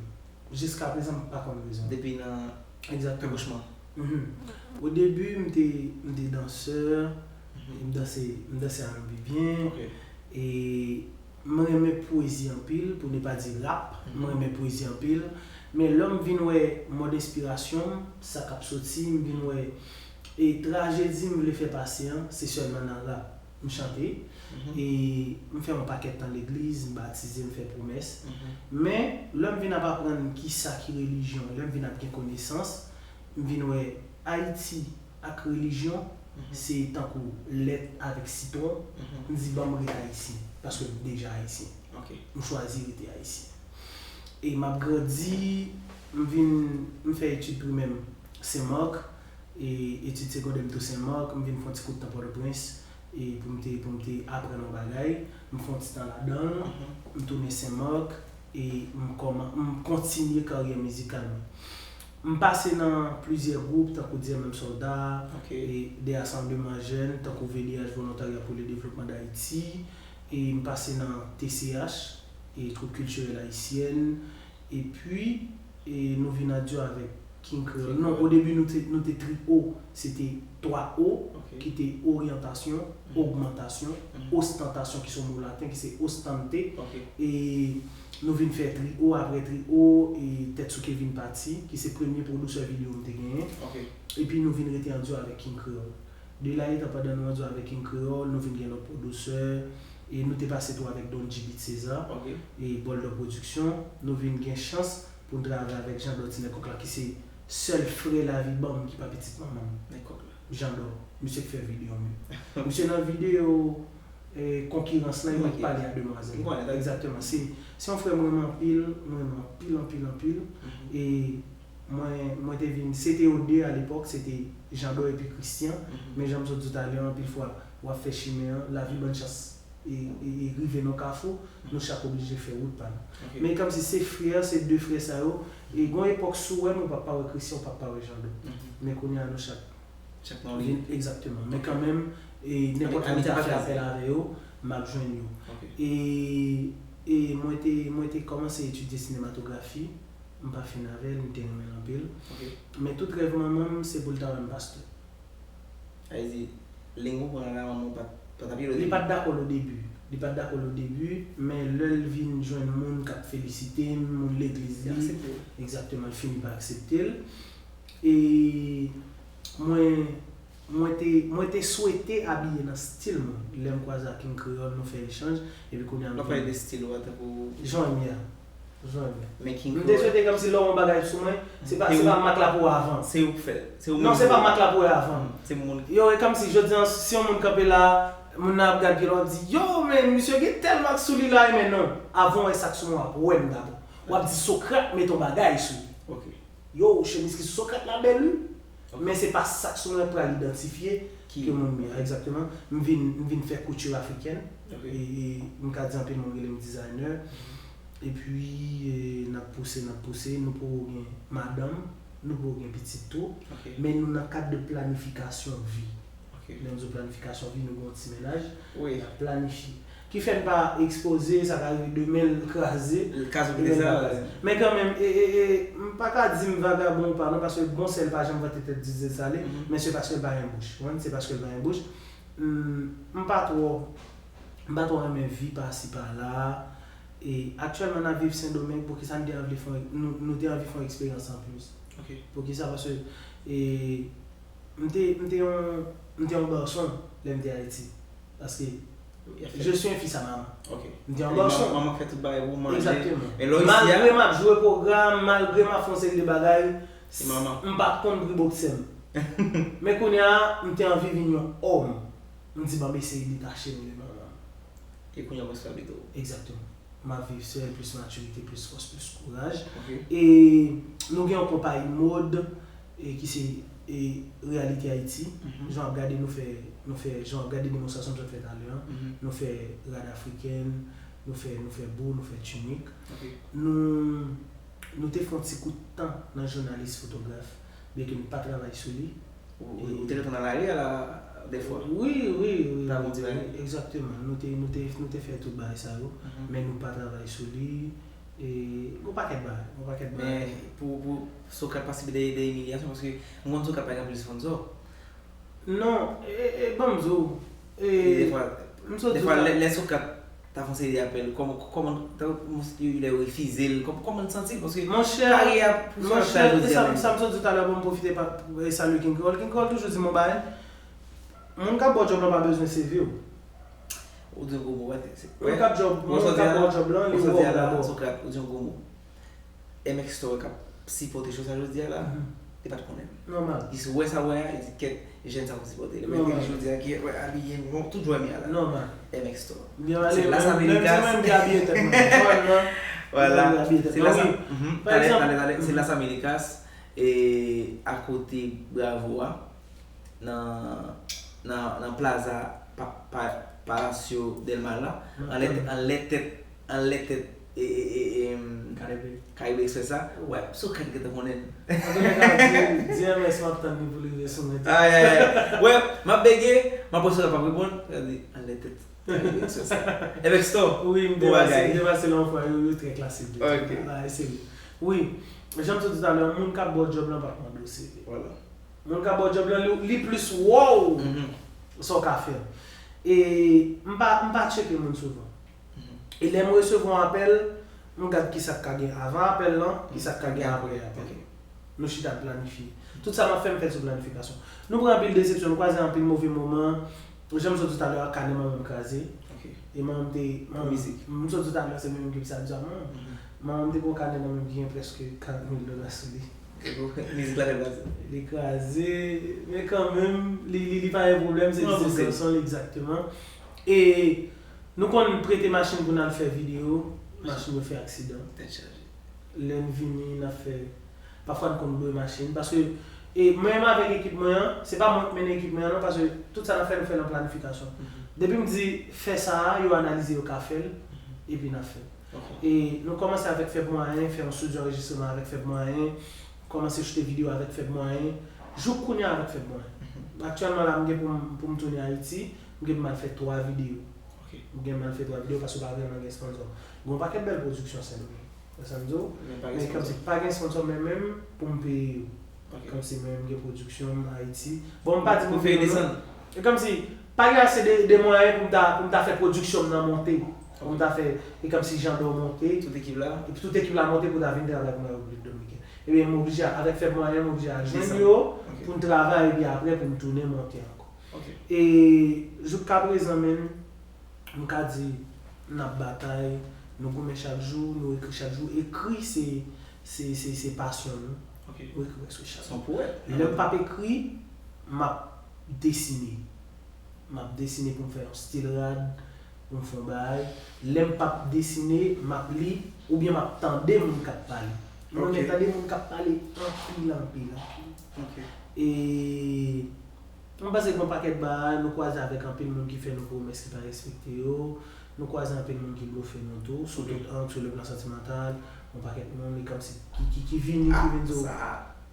Jiskaprezan, m pa konn rezon. Depi nan akouchman. Mhm. O debi, m te, m te dansè, mhm, m danse, m danse avè m byen. Ok. E m renmen pwezi anpil, pou ne pa di rap, mhm, m renmen pwezi anpil. Men lè m vin wè mòd enspirasyon m, sa k ap soti, m vin wè, e trajedi m vle fè pase an, se sèlman nan rap. M chante, mhm, e m fè yon pakèt tan legliz, m batize, m fè pwomès. Mhm. Men, lè m vin ap aprann kisa ki relijyon, lè m vin ap gen konesans, m vin wè Ayiti ak relijyon, Se tankou lèt avèk sitwon. M di, "Ban m ret ayisyen," paske m deja ayisyen. M chwazi rete ayisyen. E m ap grandi, m vin, m fè etid primè m Sen Mak, e etid segondè m tou Sen Mak, m vin fè yon ti kout tan Pòtoprens, e pou m te, pou m te aprann yon bagay, m fè yon ti tan ladan l, m tounen Sen Mak, e m kòman, m kontinye karyè mizikal mwen. M pase nan plizyè gwoup, tankou Dyè Menm Sòlda, e de rasanbleman jèn, tankou Veliaj Volontarya pour le Développement d'Haïti, e m pase nan T C H, e Troupe Culturelle Haïtienne, epi, e nou vin a dyo avèk King Kreyòl. Non, o debi nou te, nou te trio, se te twa O, ki te oryantasyon, ogmantasyon, ostantasyon, ki se yon mo laten, ki se ostante. E nou vin fè trio, apre trio, e Tèt Souke vin pati, ki se premye pwodisè videyo m te genyen. Epi nou vin rete an dyo avèk King Kreyòl. De la etan pandan nou an dyo avèk King Kreyòl, nou vin gen lòt pwodisè, e nou te pase tou avèk Don G Beat César, e Bòldò Production. Nou vin gen chans pou n travay avèk Jandò Ti Nèg Kòk la, ki se sèl frè Lavi ban m ki pa pitit manman m. Jandò, misye k fè videyo m yo. Misye nan videyo, e, Konkirans lan, e mwen k pale a demwazèl. Egzakteman. Se, se yon frè m renmen anpil, m renmen anpil, anpil, anpil. E mwen, mwen te vin, se te yo de alepòk, se te Jandò epi Christian. Men jan m sot di w talè, anpil fwa, w ap fè chimen an, lavi ban n chans e, e, e rive nan kafou, nou chak oblije fè wout pa nou. Men kòmsi se frè, se de frè sa yo, e gon epòk si w wè m, ou p ap pa wè Christian, ou p ap pa wè Jandò. Men kounye a nou chak vin, egzakteman. Men kanmenm, e nenpòt lè m ta fè apèl avè yo, m ap jwenn yo. E, e mwen te, mwen te kòmanse etidye sinematografi, m pa fin avè l, m te renmen l anpil. Men tout rèv manman m, se pou l ta wè m pastè. Sa vle di, liy ou pran la, manman w pa t, pa t ap rele w o debi? Li pa t dakò l o debi. Li pa t dakò l o debi, men lè l vin jwenn moun k ap felisite m, moun legliz li, egzakteman, l fini pa aksepte l. E mwen, mwen te, mwen te swete abiye nan stil mwen. Lè m kwaze ak King Kreyòl, nou fè echanj, epi kounye a m vin. Lè w pale de stil ou a, tankou jan w ye a. Jan w ye a. Men King Kreyòl. M te swete kòmsi lè w wè yon bagay sou mwen, se pa, se pa mak la pou avan. Se ou k fè l. Se ou menm. Non, se pa mak la pou avan. Se moun. Yo, e kòmsi jodi a, si yon moun kanpe la, moun nan ap gad pye l, w ap di, "Yo, men misye gen tèl mak sou li la, men non." Avan w wè sa k sou mwen, w ap wè m dabò. W ap di, "Socrate mete yon bagay sou li." Yo, chemiz ki sou Socrate la bèl, wi. Men se pa sa k sou mwen k pral idantifye ke moun m ye a, egzakteman. M vin, m vin fè kouti afrikèn. E, e m ka di anpil moun rele m designer. Epi, e, n ap pouse, n ap pouse. Nou poko gen madanm, nou poko gen pitit tou. Men nou nan kad de planifikasyon vi. Lè m di w planifikasyon vi, nou gen yon ti mennaj, n ap planifye. Ki fè n pa ekspoze, sa ka rive demen l kraze. L ka sou pye sa. Men kanmenm, e, e, e, m pa ka di m vagabon ou pa non, paske bon sèl pa janm vante tèt dizel sale, men se paske l pa gen bouch. Ou konprann? Se paske l pa gen bouch. M, m pa twò, m pa twò renmen vi pasi pala. E aktyèlman n ap viv Sendomeng, poukisa n te anvi fè yon, nou, nou te anvi fè yon eksperyans anplis? Poukisa? Paske, e, m te, m te yon, m te yon gason lè m te Ayiti. Paske je suis un fils à maman. M te yon gason. Manman k fè tout bagay pou w manje. Egzakteman. Men lè w isi a, malgre m ap jwe pwogram, malgre m ap fè yon seri de bagay, m pa t konn pri bòksè m. Men kounye a, m te anvi vin yon òm. M di, "Ban m eseye detache m de manman m." E kounye a w responsabilite w. Egzakteman. M ap viv sèl, plis matirite, plis fòs, plis kouraj. E nou gen yon konpayi mòd, e ki se, e Reyalite Ayiti. Jan w ap gade, nou fè, nou fè, jan w ap gade demonstrasyon m sot fè talè an, nou fè rad afrikèn, nou fè, nou fè bo, nou fè tinik. Nou, nou te fè yon ti kout tan nan jounalis fotograf, byenke m pa travay sou li. Ou, ou, ou te rete nan lari a la, dèfwa? Wi, wi, wi, wi, egzakteman. Nou te, nou te, nou te fè tout bagay sa yo, men nou pa travay sou li. E, gon pakèt bagay, gon pakèt bagay. Men pou, pou Socrate pa sibi de, de imilyasyon, paske m konn Socrate pa gen anpil sponsò. Non, e, e, ban m di w, e, dèfwa, m sot di w, lè, lè Socrate ta fè yon seri de apèl, kòman, kòman, lè yo refize l, kòman, kòman l santi l? Paske karyè a pou Socrate la jodi a menm. Sa m sot di w talè, ban m pwofite pa, e, salye King Kreyòl. King Kreyòl toujou di m yon bagay, moun k ap ba w djòb lan pa bezwen C V w. Ou di yon gwo mo, wè. Moun k ap djòb, moun k ap ba w djòb lan, li wè w dabò. Socrate, ou di yon gwo mo. M X Store k ap sipòte cho sa jodi a la. li pa t konnen m. Nòmal. Li wè sa wè a, li di, "Kèt, jèn sa pou sipòte." Lè mwen te jodi a, ki wè abiye m, bon, tout jwè m ye a la. Nòmal. M X Store. Se Las Américas. Menm ki abiye tèt mwen jòn nan. Voilà. Se Las, mhm, talè, talè, talè. Se Las Américas, e akote Bravo a, nan, nan, nan plaza pa, pa, Palacio del Mar la, anlè, anlè tèt, anlè tèt, e, e, e, e, m, Caribe. Caribe Express la, wè, sou kèt gentan konnen. Antouka, di M S m ap tann li pou li rive sou mwen tou. Ay, ay, ay. Wè, m ap bege, m ap wè si l ap reponn, gade, anlè tèt. Caribe Express la. M X Store, wi, m te pase, m te pase la yon fwa, yo, yo trè klasik de. Ok. Bagay serye. Wi, jan m sot di talè, moun k ap ba w djòb lan p ap mande w C V. Voilà. Moun k ap ba w djòb lan, li, li plis wè w sa w ka fè. E m pa, m pa tcheke moun souvan. E lè m resevwa yon apèl, m gad kisa k ka gen avan apèl lan, kisa k ka gen apre apèl. Nou chita n planifye. Tout sa m ap fè, m fè l sou planifikasyon. Nou pran anpil desepsyon, nou kwaze anpil move moman. Jan m sot di talè a, kanè manman m kraze. E manman m te, manman m, m sot di talè a, se mwen menm ki ap di sa, manman m. Manman m te pran kanè nan men m ki gen prèske karant mil dola sou li. Mizik la fè l kraze. Li kraze, men kanmenm, li, li, li pa gen pwoblèm, se biznis li, egzakteman. E nou konn prete machin pou n al fè videyo, machin yo fè aksidan. Tèt chaje. Lè n vini, n ap fè, pafwa n konn lwe machin, paske, e mwen menm avèk ekip mwen an, se pa mwen k mennen ekip mwen an non, paske tout sa n ap fè, nou fè l an planifikasyon. Depi m di fè sa a, yo analize, yo ka fè l, epi n ap fè l. E nou kòmanse avèk Fèb Mwayen, fè yon estidyo anrejistreman avèk Fèb Mwayen, kòmanse choute videyo avèk Fèb Mwayen, jouk kounye a avèk Fèb Mwayen. Aktyèlman la, m gen pou m, pou m tounen Ayiti, m gen pou m al fè twa videyo. M gen pou m al fè twa videyo paske pa vrèman gen sponsò. Gen yon pakèt bèl pwodiksyon Sendomeng. Wè sa m di w? Men kòmsi pa gen sponsò, men menm pou m peye yo. Kòmsi mwen menm gen pwodiksyon m Ayiti. Bon, m pa di pou peye yo non. E kòmsi pa gen ase de, de mwayen pou m ta, pou m ta fè pwodiksyon m nan monte. Pou m ta fè, e kòmsi Jean Dor monte. Tout ekip la? Epi tout ekip la monte pou ta vin travay pou mwen Repiblik Dominikèn. Ebyen, m oblije, avèk Fèb Mwayen, m oblije al jwenn yo pou n travay, epi apre pou n tounen monte ankò. E jouska prezan, menm, m ka di, n ap batay, nou goumen chak jou, nou ekri chak jou. Ekri, se, se, se, se pasyon nou. Nou ekri prèske chak jou. Lè m p ap ekri, m ap desine. M ap desine pou m fè yon stil rad, pou m fè yon bagay. Lè m p ap desine, m ap li, oubyen m ap tande moun k ap pale. Mwen renmen tande moun k ap pale anpil, anpil, anpil. E Mwen panse gen yon pakèt bagay, nou kwaze avèk anpil moun ki fè nou pwomès ki pa respekte yo, nou kwaze anpil moun ki blofe nou tou, sou tout ang, sou le plan santimantal, yon pakèt moun, e kòmsi ki, ki, ki vini, ki vin di w.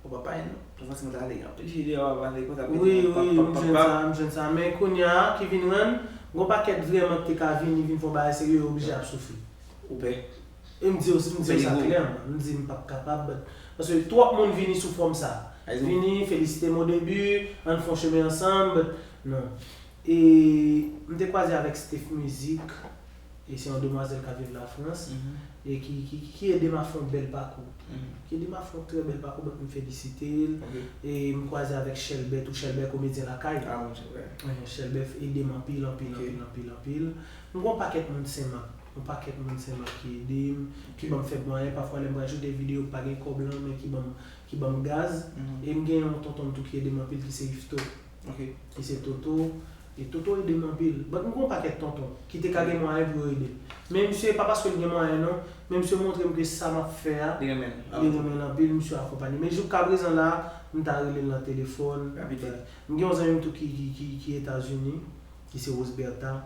Ou pa pa yon, plan santimantal, anpil fi deyò ap pale konsa. Wi, wi, m jwenn sa, m jwenn sa. Men kounye a, ki vin rann, gen yon pakèt vrèman ki te ka vini, vin fè yon bagay serye, yo oblije ap soufri. Ou pè? E m di w, m di w sa klèman. M di m p ap kapab, but, paske twòp moun vini sou fòm sa. Vini, felisite m o debi, ann fè yon chemen ansanm, but, non. E m te kwaze avèk Steph Music, e se yon demwazèl k ap viv Lafrans, e ki, ki, ki ede m a fè yon bèl pakou. Ki ede m a fè yon trè bèl pakou, but m felisite l. E m kwaze avèk Chèlbè tou, Chèlbè komedyen lakay. Chèlbè ede m anpil, anpil, anpil, anpil, anpil. M gen yon pakèt moun Senmak. Yon pakèt moun Senmak ki ede m, ki ban m Fèb Mwayen. Pafwa, lè m pral choute videyo, pa gen kòb lan, men ki ban m, ki ban m gaz. E m gen yon tonton m tou ki ede m anpil, ki se Yvetot. Ki se Toto. E Toto ede m anpil. But m gen yon pakèt tonton ki te ka gen mwayen pou yo ede m. Men misye, pa paske l gen mwayen non, men misye montre m ke sa m ap fè a, li renmen l anpil, misye akonpanye. Men jouska prezan la, m ta rele l nan telefòn. M gen yon zanmi m tou ki, ki, ki, ki Etazini, ki se Rose Bertha.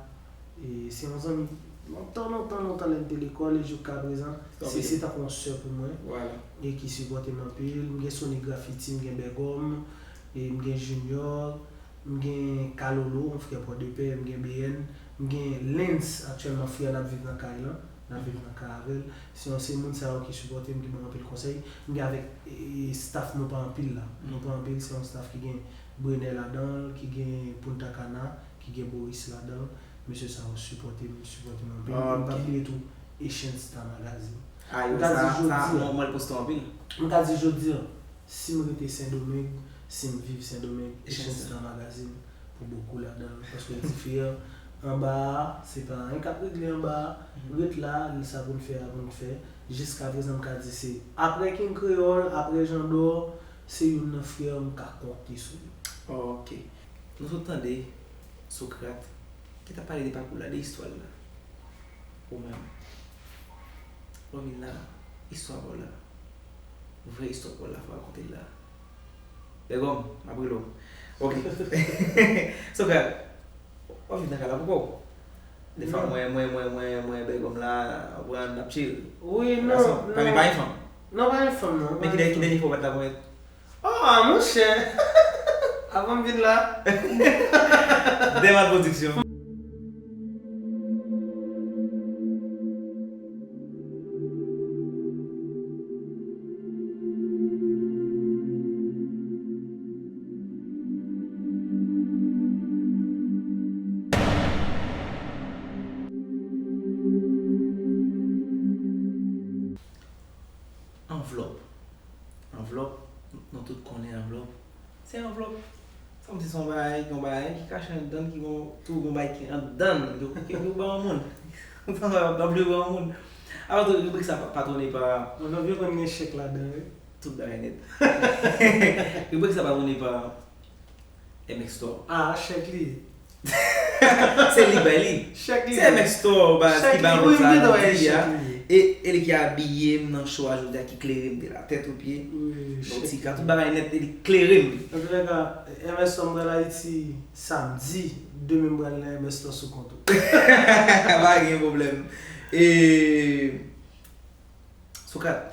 E se yon zanmi lontan, lontan, lontan lè n te lekòl e jouska prezan, se, se tankou yon sè pou mwen. E ki sipòte m anpil. M gen Sony Graffiti, m gen Bègòm, e m gen Junior, m gen Kalolo, yon frè Pòdepè, m gen B N, m gen Lens, aktyèlman frè a n ap viv nan kay lan, n ap viv nan kay avè l. Se yon, se moun sa yo ki sipòte m, ki ban m anpil konsèy. M gen avèk, e, staff nou pa anpil la. Nou pa anpil, se yon staff ki gen Brener ladan l, ki gen Punta Cana, ki gen Boris ladan l. Mesye sa yo sipòte m, sipòte m anpil. E m p ap bliye tou Haitian Star Magazine. M ka di jodi a, m ka di jodi a, si m rete Sendomeng, si m viv Sendomeng, Haitian Star Magazine pou bokou ladan l, paske l diferan. Anba a, se pa anyen k ap regle anba a. Ret la, sa pou n fè a pou n fè. Jiska prezan, m ka di se apre King Kreyòl, apre Jean Dor, Se youn nan frè m ka konte sou li. Ok. Nou sot tande Sokrat ki t ap pale de pakou l la, de istwa l la. Ou menm, w vin la, istwa pa w la, vrè istwa pa w la, fò w rakonte l la. Bègòm, m ap rele w. Ok. Sokrat, w ap viv nan kay la pou kò w? Defwa mwen, mwen, mwen, mwen, mwen, Bègòm la, w konprann, n ap chill. Wi, non, gason, non. Pami pa gen fanm. Non, pa gen fanm, non. Men ki dènye fwa w pa t la pou mwen? Oh, monchè! Avan m vin la. Dèman Pwodiksyon. Anvlòp. Anvlòp, nou tout konnen anvlòp. Se anvlòp. Sa vle di se yon bagay, yon bagay ki kache anndan l, ki gon, tou gon bagay ki anndan l, ke, ke, ke ou ba yon moun. Ou pa vle ou ba yon moun. Alò, tou, ribrik sa pa, patwone pa. Anvlòp yo konn gen chèk ladan, wi. Tout bagay nèt. Ribrik sa patwone pa M X Store. Ah, chèk li ye. Se li k bay li. Chèk li ye. Se M X Store, baz, ki bay anvlòp sa jodi a. E, e li ki abiye m nan show a jodi a, ki klere m de la tèt o pye. Wi, chèk li ye. Donk, ti ka tout bagay nèt, e li klere m. Antoulèka, M X Store m pral Ayiti samdi, demen m pral nan M X Store sou kont ou. Pa gen pwoblèm. E, Sokrat,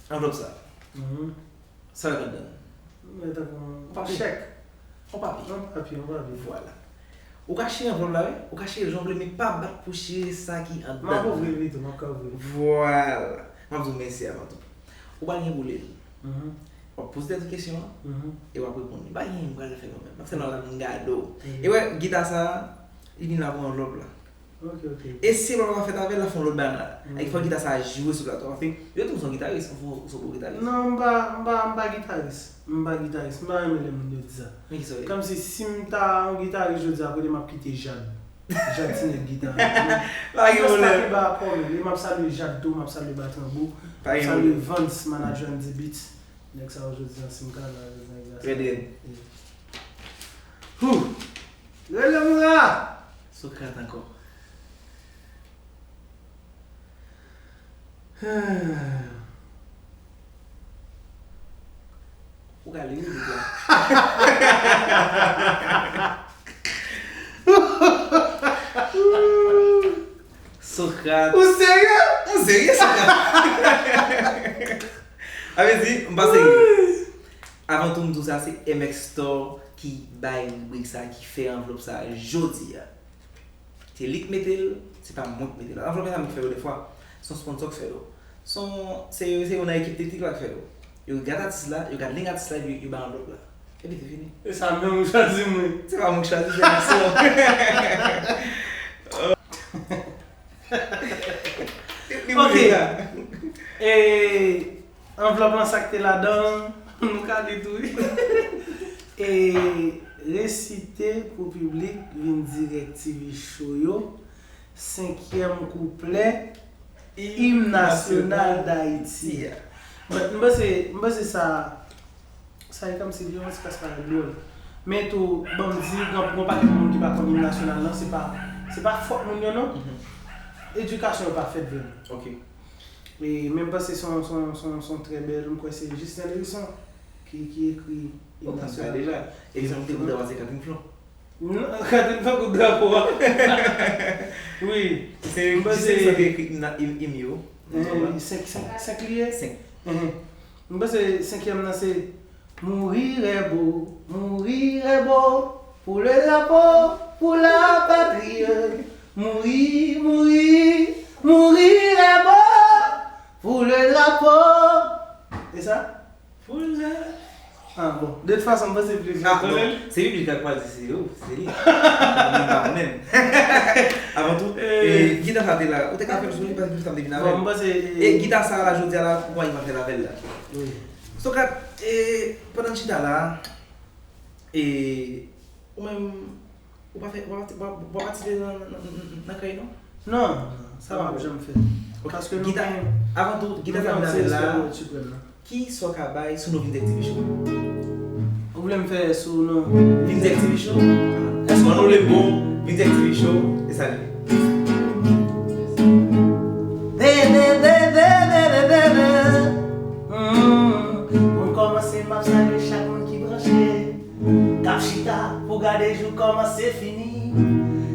anvlòp sa. Mhm. Sa yo t anndan l? Mwen tankou yon papye. Chèk. Yon papye. Yon papye, yon papye. Vwala. Ou ka chire anvlòp la, wi. Ou ka chire l jan w vle, men pa bat pou chire sa ki anndan l. M ap ouvri l pito, m ap ka ouvri l. Vwala. M ap di w mèsi avan tou. Ou pa gen pou li l. Mhm. W ap poze tèt ou kesyon an, mhm, e w ap reponn li. Pa gen, m pral fè kanmenm. M ap sèlman la vin gade w. Mhm. E wè, gita sa a, li vin la pou anvlòp la. Ok, ok. E si l pa fèt avè l, l ap fè yon lòt bagay la. Mm. Èk fò gita sa a jwe sou plato a. Paske yo di m se yon gitaris, ou se yon bon gitaris. Non, m pa, m pa, m pa gitaris. M pa gitaris. M pa renmen lè moun yo di sa. Men kisa w ye? Kòmsi si m ta yon gitaris jodi a, kote m ap kite Jad. Jad ti nèg gita. Pa gen pwoblèm. Just la ki ba kòm li. M ap salye Jad tou, m ap salye Batranbou. Pa gen pwoblèm. M ap salye Vans, manager Andy Beats. Nèg sa yo jodi a, si m ka la, nèg la sa. Red, red. Yeah. Hoo! Rele m la! Sokrat ankò. Ou ka li wi, Bib la. Sokrat. Ou serye? Ou serye, Sokrat? Sa vle di, m pa serye. Avan tou, m di w sa, se M X Store ki bay ribrik sa, ki fè anvlòp sa jodi a. Se li k mete l, se pa mwen k mete l. Anvlòp sa, mwen k fè yo defwa. Se yon sponsor k fè yo. Se yon, se, se youn nan ekip teknik la k fè yo. Yo gade atis la, yo gade liy atis la, epi yo bay anvlòp la. Epi se fini. E sa menm ou chwazi mwen. Se pa mwen k chwazi, se M X Store. Li mouri la. E anvlòp lan, sa k te ladan l, nou ka li tou wi. E resite pou piblik vin dirèk T V show yo, senkyèm kouplè Im Nasyonal Dayiti a. But m panse, m panse sa, sa e kòmsi li yon ti kras parèt dwòl. Men tou, ban m di, gen yon pakèt moun ki pa konn Im Nasyonal lan, se pa, se pa fòt moun yo non. Mhm. Edikasyon yo pa fèt vrèman. Ok. E, men m panse se yon, se yon, se yon, se yon trè bèl, m kwè se Justin Lhérisson ki, ki ekri Im Nasyonal. Deja. E se yon te kou dwa se Catherine Flon. Non, Catherine Flon kou drapo a. Wi. Se Justin Lhérisson ki ekri im, im yo. Senk, senk, senk li ye? Senk. Mhm. M panse senkyèm nan se Mourir est beau, mourir est beau pour le drapeau, pour la patrie. Mourir, mourir, mourir est beau pour le drapeau. E sa? Pou le... Ah, bon. De tout fason, m panse plis... Ah, non. Se piblik la k pral di se yo, se li. Mwen pa konnen. Avan tou, e, gita sa te la, ou te ka fè l sou li, paske sa m te vin avè l. Bon, m panse, e, gita sa la, jodi a la, ou pa gen fè l avè l la. Wi. Sokrat, e, pandan n chita la, e, ou menm, ou pa fè, ou pa, ou pa, ou pa patisipe nan, nan, nan, nan kay, non? Non, non, sa m ap janm fè. Ok. Paske nou gen, avan tou, gita sa vin avè l la. Ki sa w ka bay sou non Vintech T V Show? Ou vle m fè sou non Vintech T V Show? Èske w annou le bon Vintech T V Show? E sa li. Pou m kòmanse, m ap salye chak moun ki branche, k ap chita pou gade jou kòmanse fini.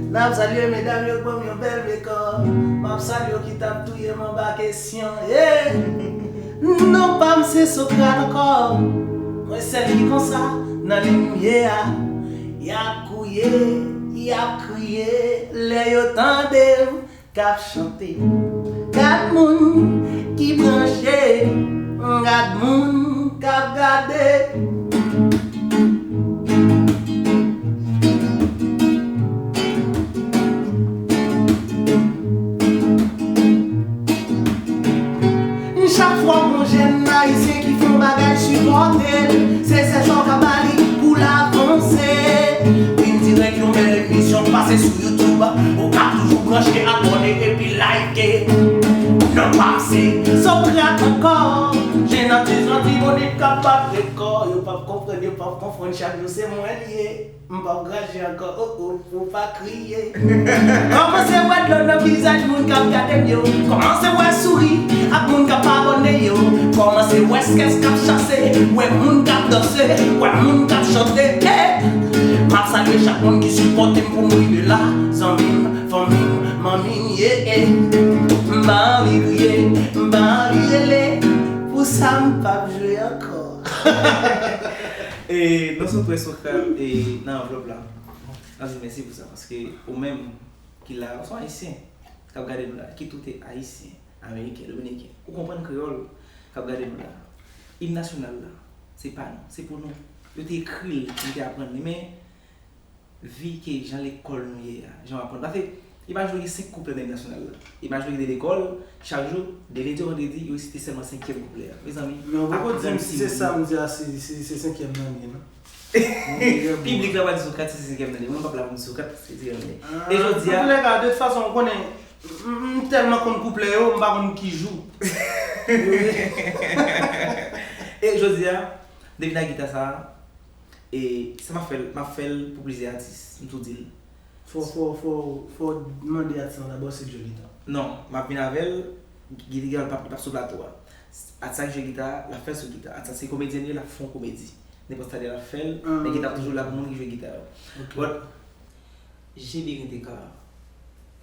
N ap salye medam yo k ban m yon bèl mekòp. M ap salye yo ki t ap touye m anba kesyon. Yeah! Non pa m se Sokrat ankò. Mwen sèl ki konsa nan limyè a. Y ap kouye, y ap kriye lè yo tande m k ap chante. Gad moun ki branche, gad moun k ap gade. Chak fwa gon jèn ayisyen ki fè yon bagay, sipòte l. Se sèl sa w ka ba li pou l avanse. Vin dirèk yon bèl emisyon k pase sou YouTube. Ou ka toujou branche, abòne epi like. Non pa m se Sokrat ankò. Jèn atis Latibonit k ap bat rekò. Yo p ap konprann, yo p ap konprann, chak jou se mwen li ye. M p ap graje ankò, oh oh, pou pa kriye. Kòmanse wè dlo nan vizaj moun k ap gade m yo. Kòmanse wè souri ak moun k ap abòne yo. Kòmanse wè skèch k ap chase, wè moun k ap danse, wè moun k ap chante. Eh! M ap salye chak moun ki sipòte m pou m rive la. Zanmi m, fanmi m, manmi m, yeah, eh. M pa anvi kriye, m pa anvi rele. Pou sa m p ap jwe ankò. E, non, se trè Sokrat, e, nan anvlòp la. N ap di mèsi pou sa, paske ou menm ki la, ou se yon Ayisyen k ap gade nou la, ki tou te Ayisyen, Ameriken, Dominiken. Ou konprann kreyòl k ap gade nou la. Im nasyonal la, se pa nou, se pou nou. Yo te ekri l, nou te aprann li, men vi ke jan lekòl nou ye a, jan w aprann. Paske, imajine w gen senk kouplè nan im nasyonal la. Imajine w gen de lekòl, chak jou, de lendi a vandredi, yo resite sèlman senkyèm kouplè a. Mezanmi, men ou poko di m si se samdi a, si, si se senkyèm nan li, non? Piblik la va di Sokrat, si se senkyèm nan li. Mwen, m p ap la pou m di Sokrat, si se senkyèm nan li. E jodi a, antoulèka, de tout fason, ou konnen, m, m tèlman konn kouplè yo, m pa konn ki jou. E jodi a, depi nan gita sa a, E sa m ap fè l, m ap fè l pou plizyè atis, m tou di l. Fò, fò, fò, fò w mande atis lan dabò si l jwe gita. Non, m ap vin avè l, gita l p ap, li p ap sou plato a. Atis la ki jwe gita, l ap fè l sou gita. Atis la se komedyen li ye, l ap fè yon komedi. Nenpòt sa l ap fè l, men gita ap toujou la pou moun ki jwe gita yo. But, G B Rent-A-Car,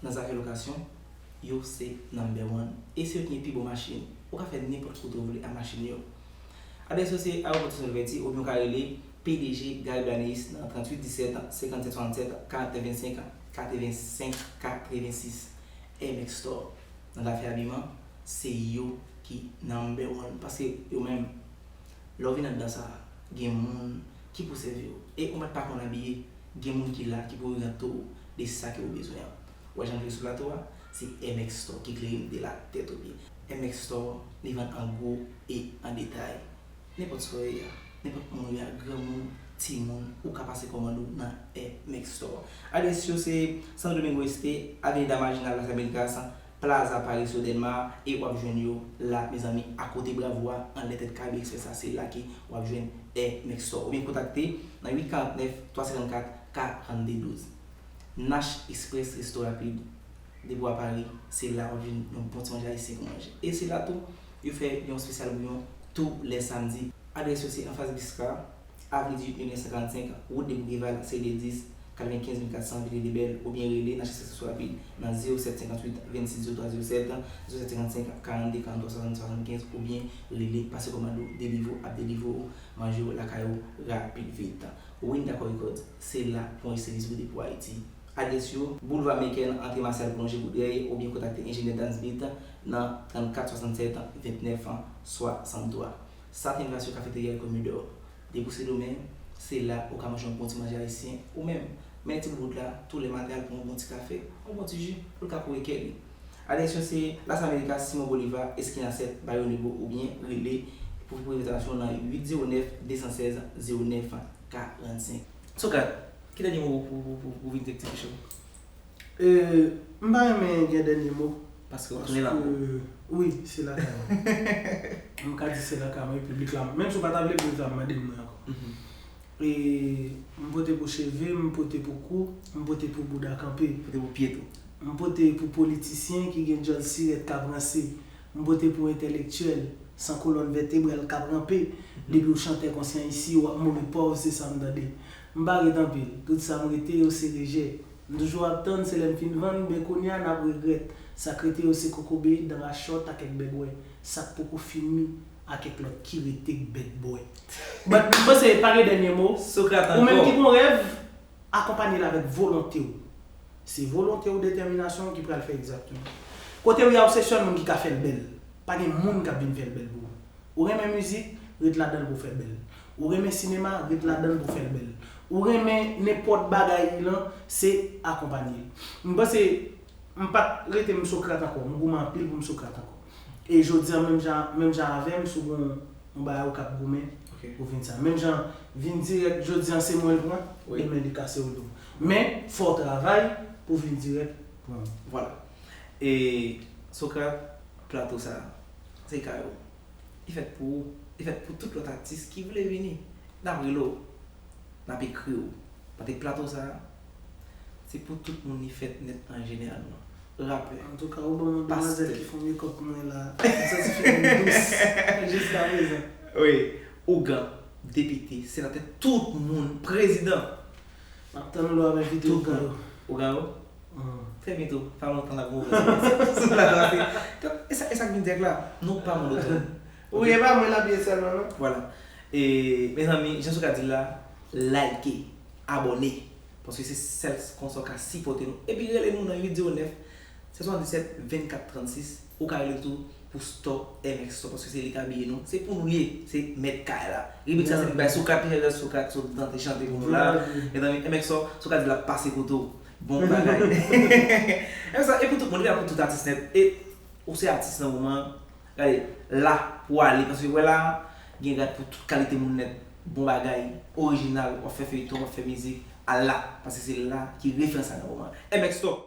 nan zafè lokasyon, yo se number one. E se yo ki gen pi bon machin. Ou ka fè nenpòt kote w vle ak machin yo. Adrès yo se Ayewopò Toussaint Louverture oubyen ou ka rele P D G Gary Blaneus nan tranntuit disèt, senkannsèt swasannsèt, karannsenk vennsenk, katrevensenk katrevensis. M X Store, nan zafè abiman, se yo ki number one. Paske yo menm, lè w vin anndan sa, gen moun ki pou sèvi w. E ou mèt pa konn abiye, gen moun ki la ki pou oryante w de sa ke ou bezwen an. Ou wè jan m jwe sou plato a, se M X Store ki klere m de la tèt o pye. M X Store, li vann an gwo e an detay. Nenpòt sa w ye a, nenpòt moun ou ye a, granmoun, timoun, ou ka pase kòmand ou nan M X Store. Adrès yo se Santo Domingo Este, Avenida Marginal Las Américas, Plaza Paris Soderma, e w ap jwenn yo la, mezanmi, akote Bravo a, anlè tèt Caribe Express la, se la ke w ap jwenn M X Store. Oubyen kontakte nan uit karant nèf, twa senkannkat, karannde douz. Nash Express Resto Rapid, depi w a Paris, se la w ap jwenn yon bon ti manje ayisyen pou manje. E se la tou, yo fè yon espesyal bouyon tou lè samdi. Adrès yo se anfas Biscar, Avni dizuit Mil Nèf San Karannsenk, wout de Boukeval, seri de dis, katrevenkenz mil kat san, Vile Lebèl, oubyen rele Nash Express Resto Rapid nan zewo sèt senkantuit vennsis zewo twa zewo sèt, zewo sèt senkannsenk karannde karanntwa swasann swasankenz, oubyen rele, pase kòmand ou, Deliveroo ap delivre w manje w lakay ou rapid vit. Winda Curry Court, se la pou yon sèvis goude pou Ayiti. Adrès yo, Boulva Meken, antre Marcel Boulanger Boudreuil, oubyen kontakte enjenyè Dan Smith nan trannkat swasannsèt vennèf swasanntwa. Satin Vlasyo Cafeteria et Comedor. Depi w se Domen, se la ou ka manje yon bon ti manje ayisyen ou menm. Men ti boubout la, tou lè maten al pran yon bon ti kafe, yon bon ti ji, pou l ka kore kè li. Adrès yo se Las Américas, Simon Bolivar, eskina sèt, Barrio Nuevo, oubyen rele pou, pou rezèvasyon nan uit zewo nèf, de san sèz, zewo nèf karannsenk. Sokrat, ki dènye mo pou, pou, pou, pou Vintech T V Show? E, m pa renmen gen dènye mo. Paske w tounen lakay w. Wi, se lakay mwen. M ka di se lakay mwen, piblik la. Menm si w pa ta vle, piblik la ap mande m mwen ankò. E m pote pou cheve, m pote pou kou, m pote pou bouda kanpe. Pote pou pye tou. M pote pou politisyen ki gen djòl sirèt k ap ranse. M pote pou entèlektyèl san kolòn vètebral k ap ranpe. Depi w chantè konsyan isi, w ap mouri pòv, se sa m tande. M pa ret anpil. Tout sa m rete yo se rejè. M toujou ap tann, se lè m fin vann, men kounye a n ap regrèt. Sa k rete yo se kokobe, dan rachòt ak kèk bègwè. Sa k poko fini ak kèk lòt ki rete k bègwè. But m panse pa gen dènye mo. Sokrat ankò. Ou menm ki gon rèv, akonpanye l avèk volonte w. Se volonte w, detèminasyon w ki pral fè egzakteman. Kote w ye a, se sèl moun ki ka fè l bèl. Pa gen moun k ap vin fè l bèl pou ou. Ou renmen mizik, ret ladan l pou w fè l bèl. Ou renmen sinema, ret ladan l pou w fè l bèl. Ou renmen nenpòt bagay lan, se akonpanye l. M panse, m pa t rete m Sokrat ankò, m goumen anpil pou m Sokrat ankò. E jodi a, menm jan, menm jan avè m, si w gon yon bagay ou k ap goumen, ou vin sa. Menm jan, vin dirèk, jodi a se mwen l pran, demen li ka se ou l pran. Men, fò w travay pou w vin dirèk pran. Vwala. E Sokrat, plato sa, se kay ou. Li fèt pou ou, li fèt pou tout lòt atis ki vle vini. N ap rele w, n ap ekri w. Paske plato sa, se pou tout moun li fèt nèt an jeneralman. Rapè, antouka, ou ban m yon demwazèl ki fè yon make-up pou mwen la. M santi figi m dous jiskaprezan. Wi, ougan, depite, senatè, tout moun, prezidan. M ap tann lè w ap envite ougan yo. Ougan yo? Trè byento, pa lontan n ap gen ouvè sou plato a. E sa, e sa k vin dirèk la, nou pa mond otwou. Wi, e pa mwen l ap ye sèlman, non. Vwala. E, mezanmi, jan Sokrat di l la, like, abòne. Paske se sèl konsa w ka sipòte nou. Epi rele nou nan uit zewo nèf, sèt swasanndisèt, vennkat trannsis. Ou ka rele tou pou Store, M X Store, paske se li k abiye nou. Se pou nou l ye, se mèt kay la. Ribrik sa, se li k bay Sokrat, Michel Sokrat, sot dante chante pou nou la. Mezanmi, M X Store, Sokrat di l ap pase kote w. Bon bagay. M X Store, e pou tout moun, li la pou tout atis nèt. E ou se atis nan moman an, gade, la pou ale, paske wè la, gen rad pou tout kalite moun nèt. Bon bagay, orijinal, w ap fè feyton, w ap fè mizik, al la, paske se la ki referans la nan moman an. M X Store.